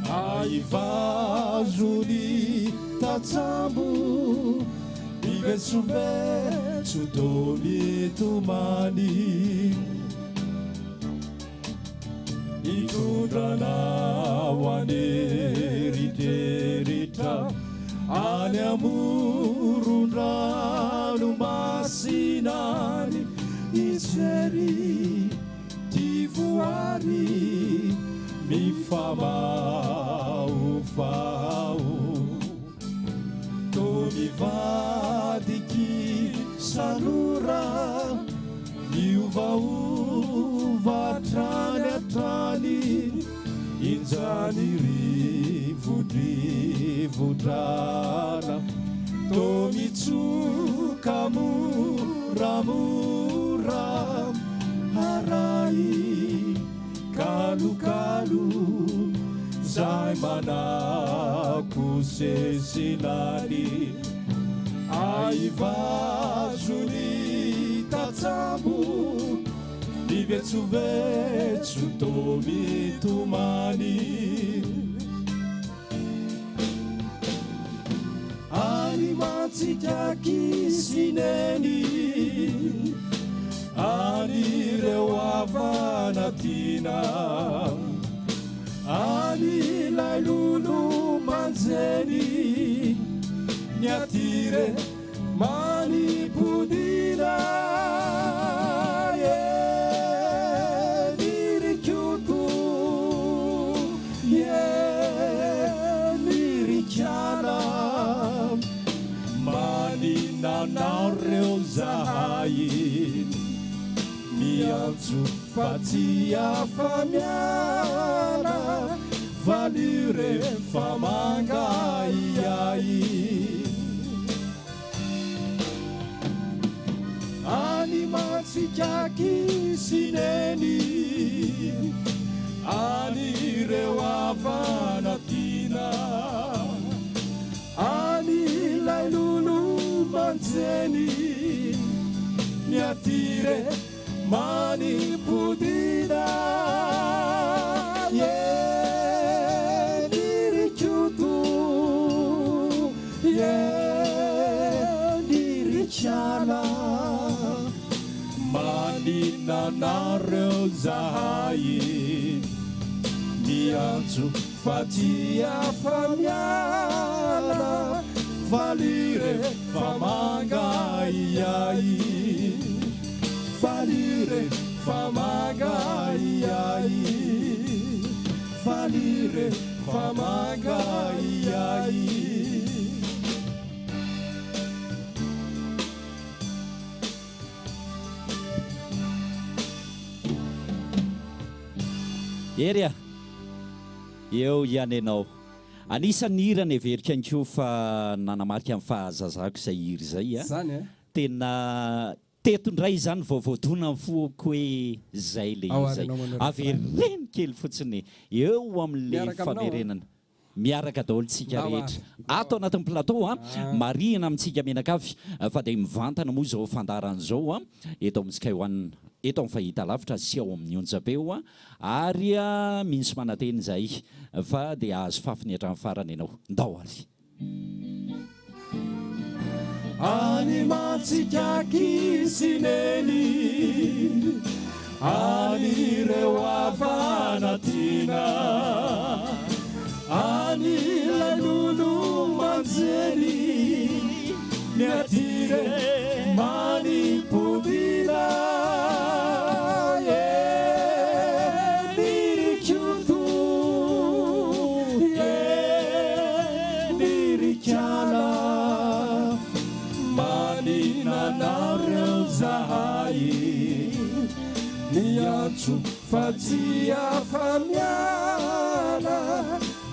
Aivazo ny tatsambo Mivetsovetso tô mitomany Hitondra anao an'eritreritra Any amoron-dranomasina any Hijery ty voary Mifamahofaho Tô mivadiky sanora Miovaova hatrany hatrany Injany rivodrivodrana Tô mitsoka moramora Aray kalokalo Zay manako sesilany Aivazo ny tatsambo Mivetsovetso tô mitomany Any mantsikaky sy neny Any ireo havana tiana Any ilay lolo manjeny Ny aty re manipodina Eny ry Koto Eny ry Kiana Manina anareo zahay Miantso fa tsy afa-miala Valio rehefa mangahiahy Any mantsikaky sy neny Any ireo havana tiana Any ilay lolo manjeny Ny aty re manipodina Eny ry Koto Eny ry Kiana Manina anareo zahay Miantso fa tsy afa-miala Valio rehefa mangahiahy Valio rehefa mangahiahy Valio rehefa mangahiahy
Hery a! Eo ihany ianao. Anisan'ny hira neveriko ihany koa fa nanamarika ny fahazazako izay hira izay a!
Zany eh?
Tena teto indray izany vao voadona ny foko hoe zay le
Ao
hira
ary
izay.
ianao manao refrain.
Avereno kely fotsiny eo amin'ilay
Miaraka aminao an?
famerenana. Miaraka daholo tsika
Ndao ary.
rehetra ato anatin'ny plateau a!
Ah.
Marihina amintsika mianakavy fa dia mivantana moa izao fandaharana izao a! Eto amin'ny Sky One, eto amin'ny fahitalavitra sy ao amin'ny onjam-peo a! Ary mino sy manantena izahay fa dia hahazo fafiny hatramin'ny farany ianao. Ndao ary!
Any mantsikaky sy neny Any ireo havana tiana Any ilay lolo manjeny Ny aty re manipodina Eny ry Koto Eny ry Kiana Manina anareo zahay Miantso fa tsy afa-miala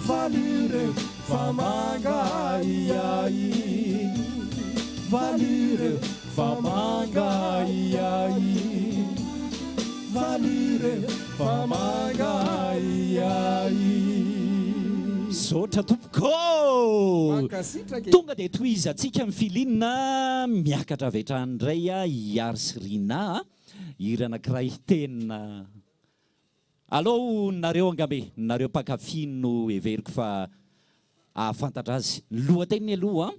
Valio rehefa mangahiahy Valio rehefa mangahiahy. fa mangahiahy.
Misaotra tompoko ô!
Mankasitraka e!
Tonga dia tohizantsika ny feeling miakatra avy hatrany indray Hiary sy Rinah a! Hira anankiray tena Aleo nareo angamba e, nareo mpankafy no heveriko fa hahafantatra azy. Ny lohateniny aloha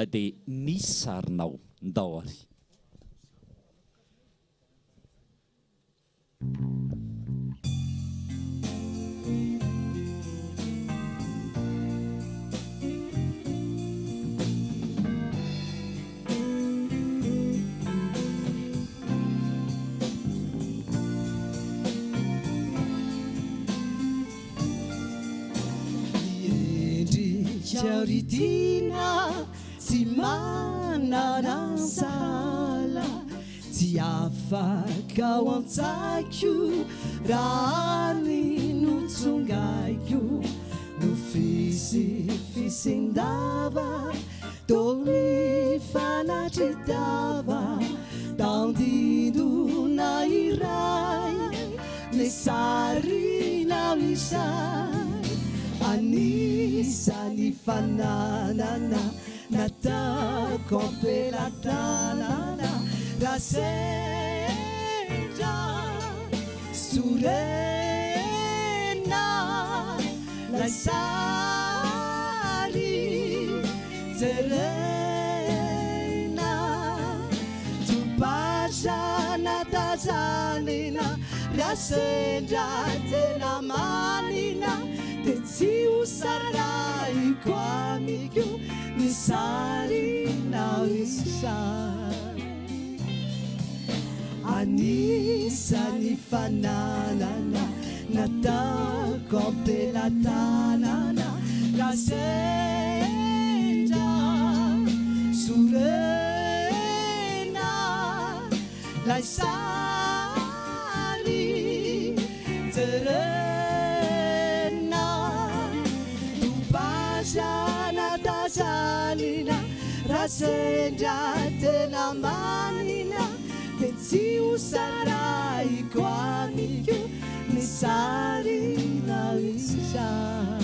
dia Ny sarinao. Ndao ary.
Ny endrikao ry tiana tsy manana sahala Tsy afaka ao an-tsaiko raha ny notsongaiko Nofisifisin-dava Toa mifanatri-tava Tandindona iray Ny sarinao izay Anisan'ny fananana Nataoko am-pelatanana Raha sendra sorena Lay sary jerena Topazana tazanina Raha sendra tena manina Dia tsy ho sarahiko amiko Ny sarinao izay Anisan'ny fananana nataoko am-pelatanana Raha sendra sorena Lay sary jerena Topazana tazanina Raha sendra tena manina Dia tsy ho sarahiko amiko Ny sarinao izay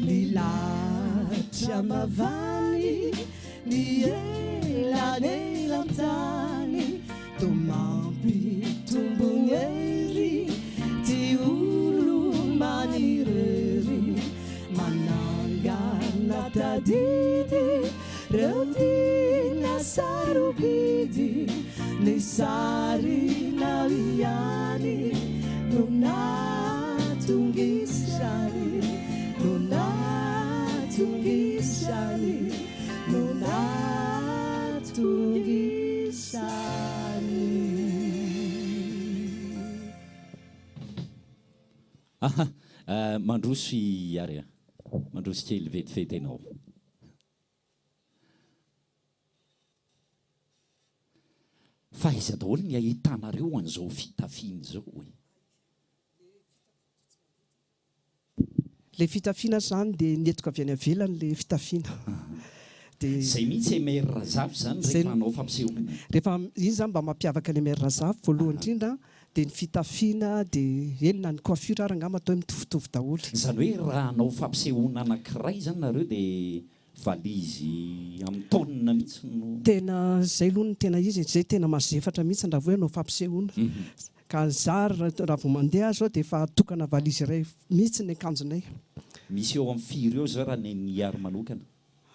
Ny lahatra mavany Ny elanelan-tany Toa mampitombo ny hery Ty olo-manirery Manangana tadidy Reo tiana sarobidy Ny sarinao ihany No nahatongisany No nahatongisany No nahatongisany.
Aha, mandroso i Ary a. Mandroso kely vetivety ianao. Fa aiza daholo ny ahitanareo an'izao fitafiana izao e?
Le fitafiana zany de nentiko avy any avelany le fitafiana. De.
Zay mihitsy MR Razafy zany rehefa hanao fampisehoana.
Rehefa, iny zany mba mampiavaka ny MR Razafy voalohany indrindra de ny fitafiana de eny na ny coiffure ary angamba atao hoe mitovitovy daholo.
Izany hoe raha hanao fampisehoana anankiray zany nareo de valizy amin'ny taonina mihitsy no.
Tena zay aloha no tena izy e, zay tena mazefatra mihitsy raha vao hoe hanao fampisehoana. Ka za raha vao mandeha aho zao dia efa atokana valise iray mihitsy ny akanjonay.
Misy eo amin'ny firy eo zao raha ny an'i Ihary manokana?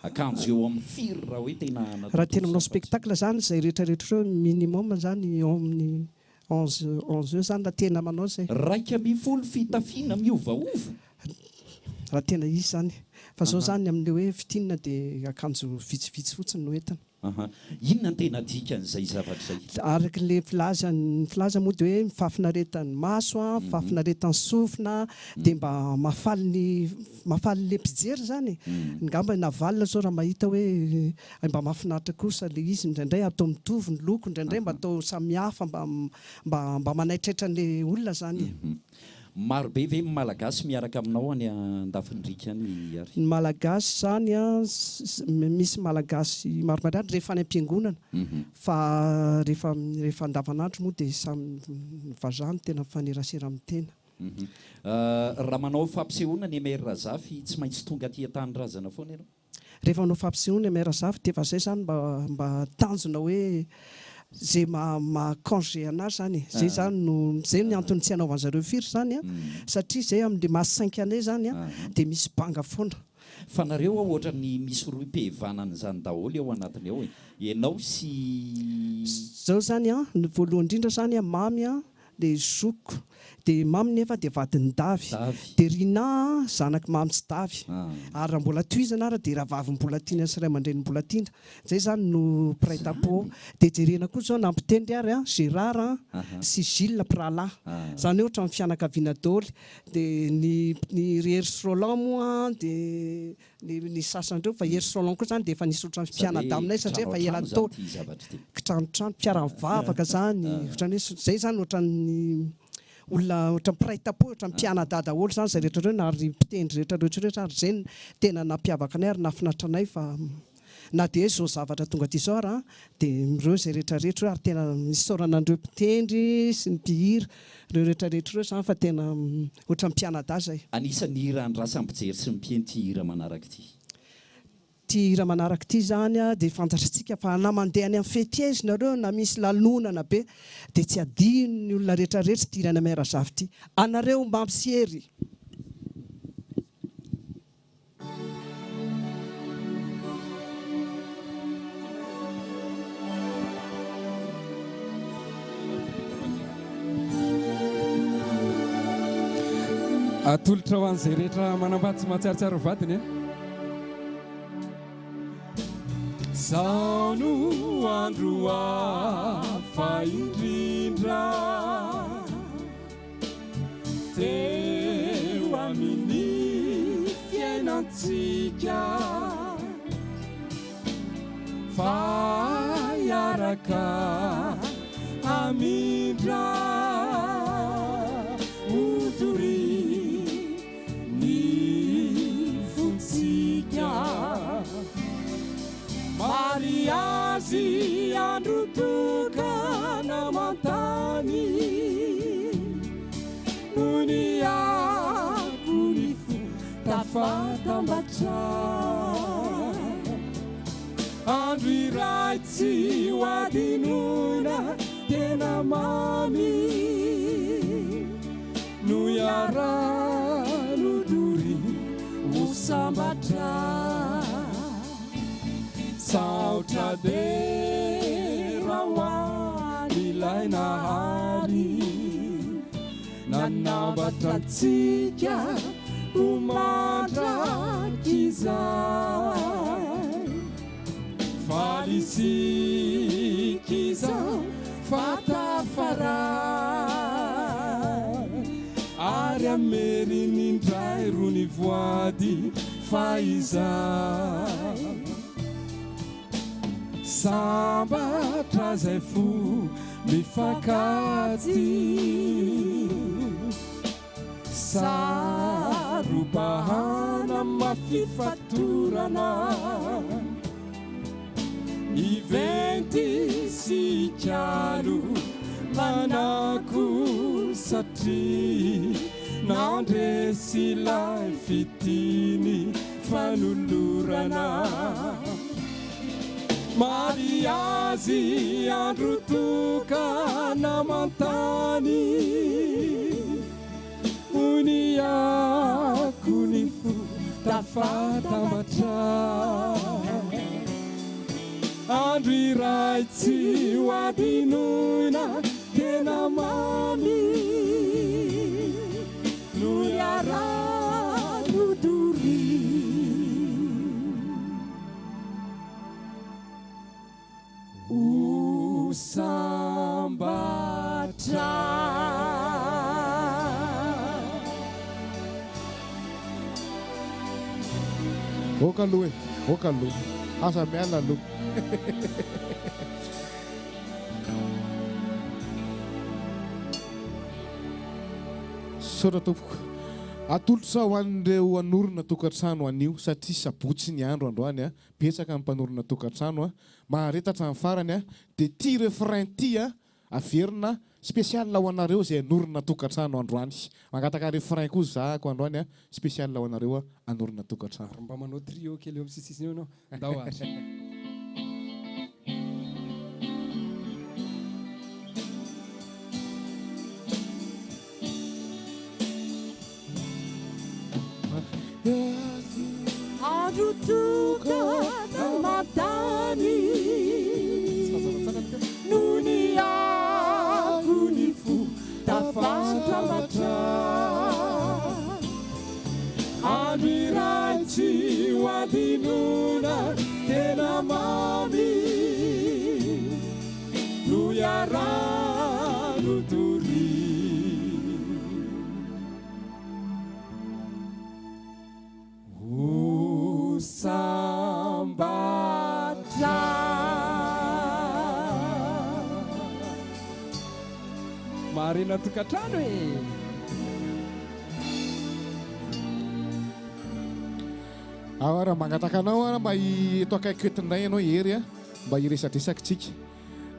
Akanjo eo amin'ny firy raha hoe tena
Raha tena manao spectacle zany izay rehetra rehetra ireo minimum zany eo amin'ny 11 11 eo zany raha tena manao izay.
11 fitafiana miovaova?
Raha tena izy zany. Fa zao zany amin'ilay hoe fitinina dia akanjo vitsivitsy fotsiny no entina.
Aha. Inona no tena dikan'izay zavatra izay?
Araka ilay filaza, ny filaza moa dia hoe ny fahafinaretan'ny maso, fahafinaretan'ny sofina, dia mba mahafaly ny mahafaly ilay mpijery izany e. Angamba i Navalona izao raha mahita hoe hay mba mahafinaritra kosa ilay izy, indraindray atao mitovy ny loko, indraindray mba atao samihafa mba mba mba manaitraitra an'ilay olona izany e.
Maro be ve ny Malagasy miaraka aminao any andafin'ny riaka any ary?
Ny Malagasy izany an, misy Malagasy maromaro ihany rehefa any am-piangonana, fa rehefa rehefa andavanandro moa dia samy ny vazaha no tena mifanerasera amin'ny tena.
Raha manao fampisehoana ny MR Razafy tsy maintsy tonga aty an-tanindrazana foana ianao?
Rehefa manao fampisehoana MR Razafy dia efa zay zany mba mba tanjona hoe ze maha maha congé anahy zany e, zay zany no zay ny antony tsy anaovan zareo firy zany an, satria zay amle maha cinq anay zany an dia misy banga foana.
Fa nareo ao ohatran'ny misy rohim-pihevanana izany daholo ao anatiny ao e! Ianao sy.
Zao zany an, ny voalohany indrindra zany an, Mamy an, dia zokiko, dia Mamy nefa dia vadin'i Davy, dia Rinah zanak'i Mamy sy Davy, ary raha mbola tohizana ara dia rahavavin'i Mbolatiana sy ray aman-drenin'i Mbolatiana, zay zany no mpiray tampo, dia jerena koa zao na mpitendry ary an, Gérard an, sy Gilles mpirahalahy, zany hoe ohatran'ny fianakaviana daholo, dia ny ny ry Hery sy Roland moa an, dia Ny ny sasany ireo fa Hery Solon koa zany dia efa nisy ohatran'ny mpianadahy aminay satria efa ela taona, kitranotrano, mpiara-mivavaka zany, ohatran'ny hoe zay zany ohatran'ny olona ohatran'ny mpiray tampo, ohatran'ny mpianadahy daholo zany zay rehetra ireo na ry mpitendry rehetra rehetra ireo ary zay no tena nampiavaka anay ary nahafinaritra anay fa na dia hoe zao zavatra tonga aty zao ary an dia ireo zay rehetra rehetra ireo ary tena isaorana an'ireo mpitendry sy ny mpihira ireo rehetra rehetra ireo zany fa tena ohatran'ny mpianadahy zay.
Anisan'ny hira andrasan'ny mpijery sy ny mpihaino ity hira manaraka ity.
Ity hira manaraka ity izany dia fantatritsika fa na mandeha any amin'ny fety aiza nareo na misy lanonana be dia tsy adinon'ny olona rehetra rehetra ity hiran'i Mère Zafy ity. Anareo Mamy sy Hery.
Atolotra ho an'izay rehetra manambady sy mahatsiarotsiaro ny vadiny e. Zao no andro hafa indrindra. Teo amin'ny fiainantsika fa hiaraka hamindra ho doria ny fontsika. Mariazy andro tokana aman-tany no niako ny fo tafatambatra. Andro iray tsy ho adinoina tena mamy no iaraha-nodoria ho sambatra. Saotra dera ho an'ilay Nahary nanambatra antsika ho mandrakizay. Faly isika izao fa tafaray ary hameriny indray rony voady fahizay. Sambatra zay fo mifankatia Saro-bahana mafy fatorana Iventy sy ikalo manako satria Nandresy ilay fitia ny fanolorana. Mariazy andro tokana aman-tany Hoy ny ako ny fo tafatambatra. Andro iray tsy ho adinoina tena mamy no iaraha-no doria. Ho sambatra.
Ok aloha e, ok aloha. Aza miala aloha. Misaotra tompoko. Atolotra ho an'ireo hanorina tokantrano anio satria sabotsy ny andro androany a, betsaka ny mpanorina tokantrano a, mahareta hatramin'ny farany a, dia ity refrain ity a, averina spécial ho anareo izay hanorina tokantrano androany. Mangataka refrain koa zahako androany a, spécial ho anareo a, hanorina tokantrano.
Ary mba manao trio kely eo amin'ny sisisiny eo ianao. Ndao ary.
Andro tokana aman-tany no niako ny fo tafatambatra. Andro iray tsy ho adinoina tena mamy no iaraha-notorina. Ho sambatra.
Marina tokantrano e!
Ao ary mangataka anao aho mba eto akaikiko eto indray ianao Hery a, mba hiresadresaka tsika.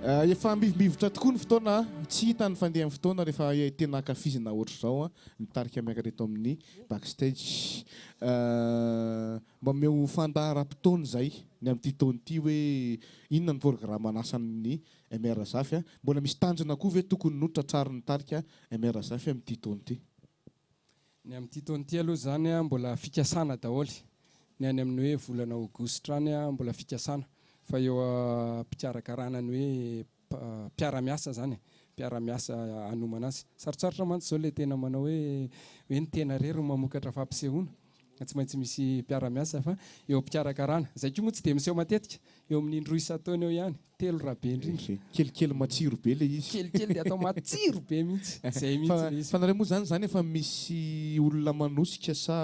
Efa mivimbivotra tokoa ny fotoana a, tsy hita ny fandehan'ny fotoana rehefa tena ankafizina ohatr'izao a, ny tarika miakatra eto amin'ny backstage. Mba omeo fandaharam-potoana izay ny amin'ity taona ity hoe inona ny programan'asan'ny MR Zafy a, mbola misy tanjona koa ve tokony no tratrarin'ny tarika MR Zafy amin'ity taona ity?
Ny amin'ity taona ity aloha izany mbola fikasana daholo. Ny any amin'ny hoe volana aogositra any mbola fikasana fa eo am-pikarakarana ny hoe mpiara-miasa izany e, mpiara-miasa hanomana azy. Sarotsarotra mantsy izao ilay tena manao hoe hoe ny tena irery no mamokatra fampisehoana. Tsy maintsy misy mpiara-miasa fa eo am-pikarakarana. Izay koa moa tsy dia miseho matetika, eo amin'ny indroa isan-taona eo ihany, telo raha be indrindra.
Kelikely matsiro be ilay izy.
Kelikely dia atao matsiro be mihitsy. Izay mihitsy ilay izy.
Fa nareo moa izany izany efa misy olona manosika sa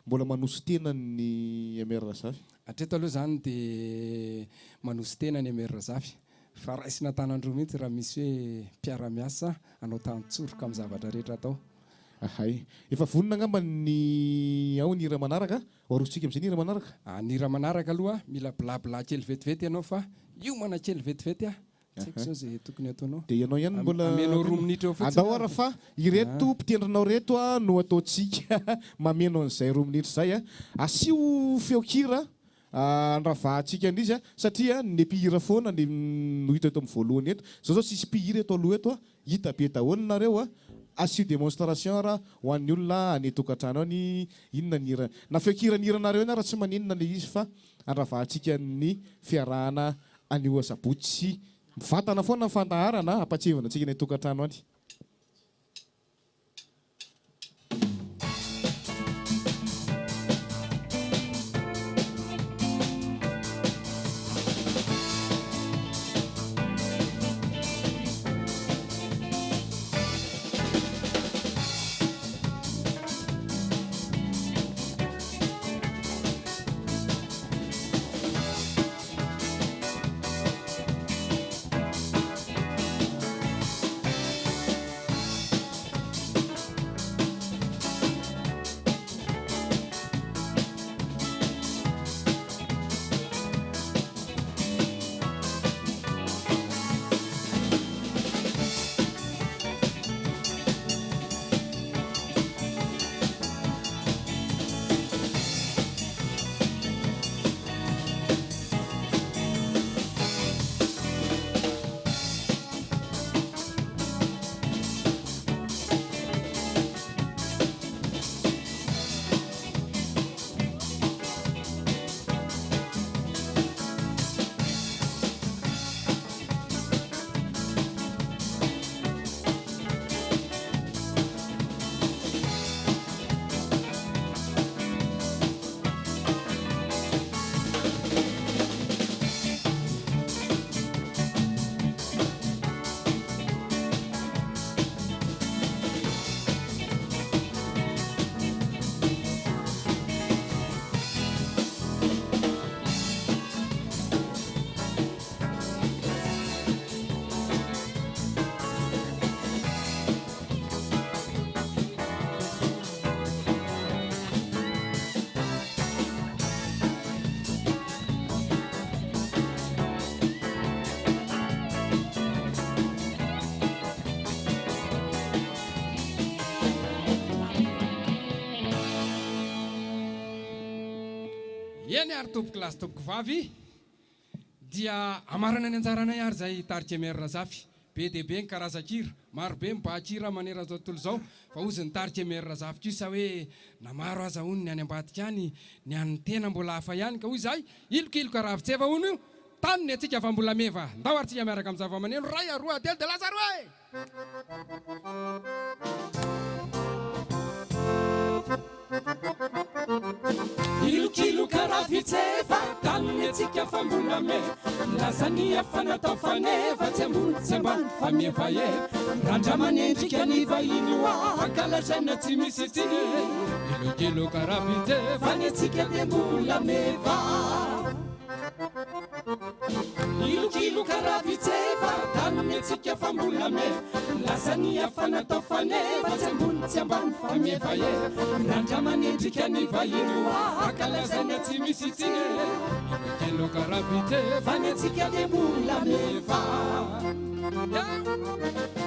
mbola manosi-tena ny MR Razafy?
Hatreto aloha izany dia manosi-tena ny MR Razafy fa raisina an-tanan-droa mihitsy raha misy hoe mpiara-miasa hanao tan-tsoroka amin'ny zavatra rehetra atao.
Ahay. Efa vonona angamba ny ao ny hira manaraka? Ho arosontsika amin'izay ny hira manaraka?
Ny hira manaraka aloha mila blabla kely vetivety ianao fa hiomana kely vetivety aho. Tsy haiko izao izay tokony hataonao.
Dia ianao ihany no mbola
Amenao roa minitra eo fotsiny
Andao
aho.
ara fa ireto mpitendrinao ireto no ataontsika mameno an'izay roa minitra izay. Asio feon-kira handravahantsika an'izy satria ny mpihira foana ny no hita eto amin'ny voalohany eto. Izao izao tsisy mpihira eto aloha eto. Hita be daholo nareo a! Asio démonstration ara ho an'ny olona any an-tokantrano any inona ny hira na feon-kira ny hiranareo eny ara tsy maninona le izy fa handravahantsika ny fiarahana anio asabotsy mivantana foana ny fandaharana a! Ampatsiahivana antsika any an-tokantrano any.
Eny ary tompoko lahy sy tompoko vavy dia hamarana ny anjaranay ary izay tarika MR Razafy. Be dia be ny karazan-kira, maro be ny mpahan-kira manerana izao tontolo izao fa hozy ny tarika MR Razafy kosa hoe na maro aza hono ny any ambadika any ny an'ny tena mbola hafa ihany ka hoy izahay ilokiloka ravin-tseva hono io tany ny antsika fa mbola meva. Ndao ary tsika miaraka amin'ny zavamaneno iray roa telo dia lasa roa e!
Ilokiloka ravitsefa, tany antsika fa mbola meva. Milaza ny efa natao faneva, tsy ambony tsy ambany fa mievaeva. Randra-manendrika ny vahiny ho ankalazaina tsy misy tsiny.
Ilokiloka ravitsefa,
fa ny antsika dia mbola meva. Ilokiloka ravitsefa, tany antsika fa mbola meva. Lasa ny hafa natao faneva, tsy ambony tsy ambany fa mievaeva. Randra-manendrika ny vahiny ho ankalazaina tsy misy tsiny.
Ilokiloka ravitsefa,
fa ny antsika dia mbola meva.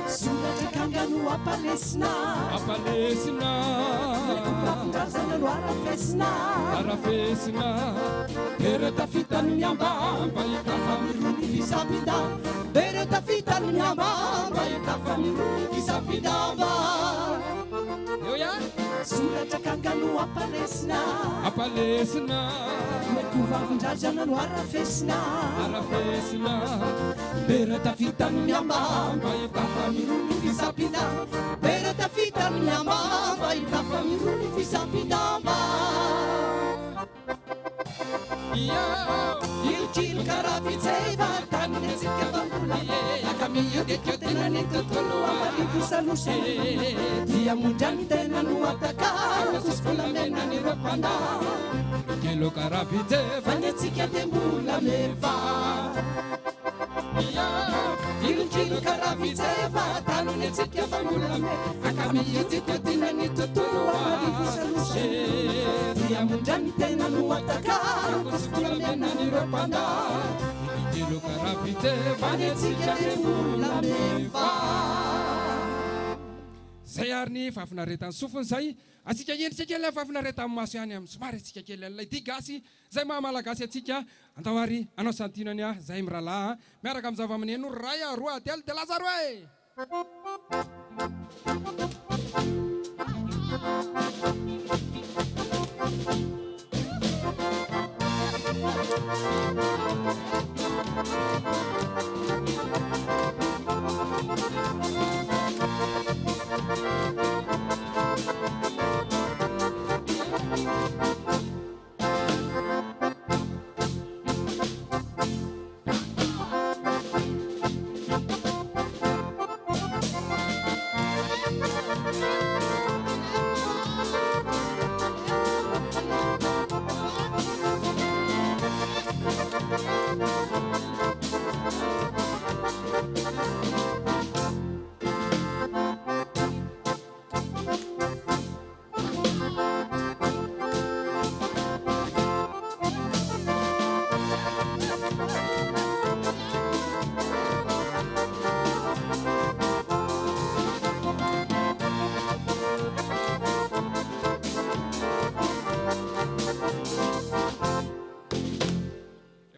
Soratra kanga no ampalesina,
ampalesina.
Vavin-drazana no arafesina,
arafesina.
Ireo tafita ny miambamba hitafa mirony fisapida. Ireo tafita ny miambamba hitafa mirony fisapidamba.
Eo ihany.
Soratra kanga no ampalesina,
ampalesina.
Meko vavin-drazana no arafesina,
arafesina.
Ireo tafita ny miambamba hitafa mirony fisapida. Ireo tafita ny miambamba hitafa mirony fisapidamba. Ilokiloka ravitsefa, tany antsika fa mbola Akamiodikodina ny tontolo amarivo salosa. Dia mondra ny tena no atakalo, tsisy volamena ny ireo mpandalo.
Ilokiloka ravitsefa,
fa ny antsika dia mbola meva. Ilokiloka ravitsefa, tany ny antsika fa mbola meva. Akamiodikodina ny tontolo amarivo salosa. Dia mondra ny tena no atakalo, tsisy volamena ny ireo mpandalo.
Ilokiloka ravitsefa,
fa ny antsika dia mbola meva.
Zay ary ny fahafinaretan'ny sofiny zay. Antsika endrika kely ny fahafinaretan'ny maso ihany amin'ny somary antsika kely an'ilay dihy gasy zay maha malagasy antsika. Andao ary hanao santionany aho zay mirahalahy miaraka amin'ny zavamaneno iray roa telo dia lasa roa e!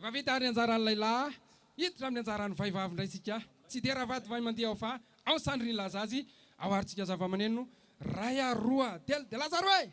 Efa vita ary anjaran'ny lehilahy, hiditra amin'ny anjaran'ny vehivavy indray isika. Tsy dia ravady vay mandeha ao fa ao sandry nilaza azy, ao ary tsika zava-maneno ray a roa telo dia lasa roa e!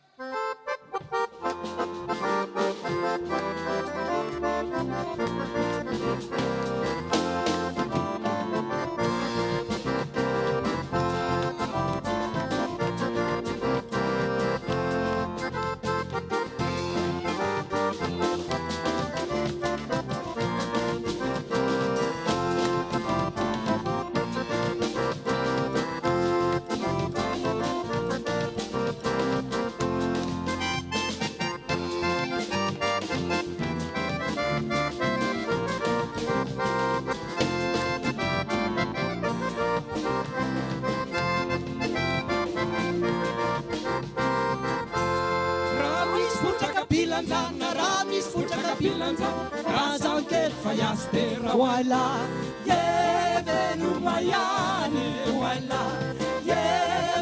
Raha misy votraka bilanjana, raha misy votraka bilanjana, razan-kely fa hiasitera ho aila. Ye veloma ihany ho aila, ye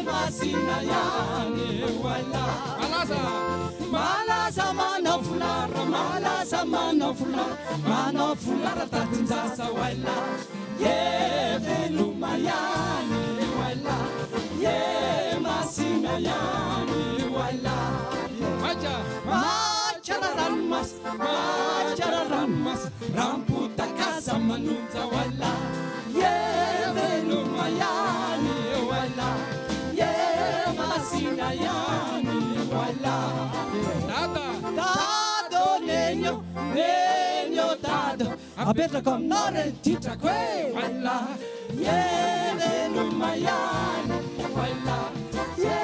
masina ihany ho aila.
Malaza!
Malaza manao folara, Malaza manao foulard, manao foulard tadin-jaza Waila, ye veloma ihany Waila, ye masina ihany Waila, Maika, maika ra ranomasy, maika ra ranomasy, Rampotakaza manonja Waila, ye veloma ihany Waila, ye masina ihany Waila, Dada, Dado nenio, nenio dado, apetrako aminao re ny titrako e Waila, ye veloma ihany Waila, ye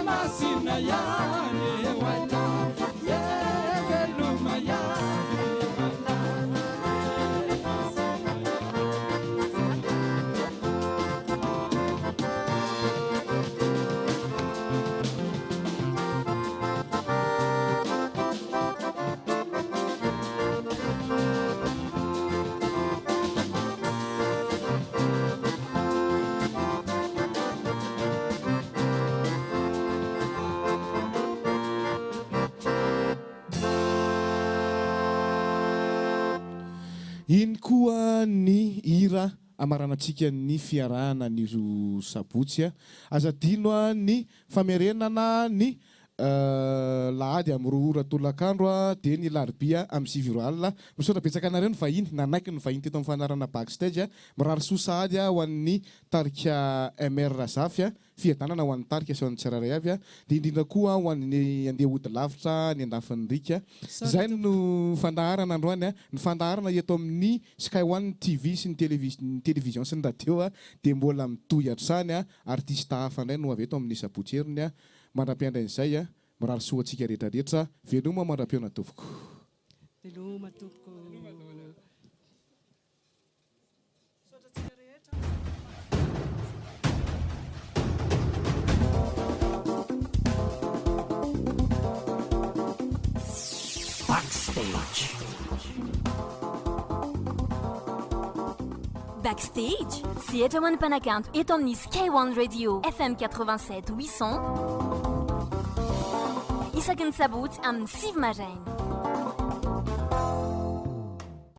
masina ihany Waila, ye veloma ihany Waila, ye masina
Iny koa ny hira hamaranantsika ny fiarahana anio sabotsy. Aza adino ny famerenana ny Lahady amin'ny roa ora tolakandro dia ny Larobia amin'ny sivy ora alina. Misaotra betsaka anareo ny vahiny nanaiky ny vahiny teto amin'ny fandaharana Backstage. Mirary soa sahady ho an'ny tarika MR Razafy. Fiadanana ho an'ny tarika sy ho an'ny tsirairay avy dia indrindra koa ho an'ny andeha hody lavitra any andafin'ny riaka. Izay no fandaharana androany. Ny fandaharana eto amin'ny Sky One TV sy ny television sy ny radio dia mbola mitohy hatrany. Artista hafa indray no avy eto amin'ny sabotsy heriny. Mandra-piandry an'izay, mirary soa antsika rehetra rehetra. Veloma mandra-pihaona tompoko.
Veloma tompoko.
Backstage. Backstage, sehatra ho an'ny mpanakanto eto amin'ny Sky One Radio FM 87 800 isaky ny sabotsy amin'ny sivy maraina.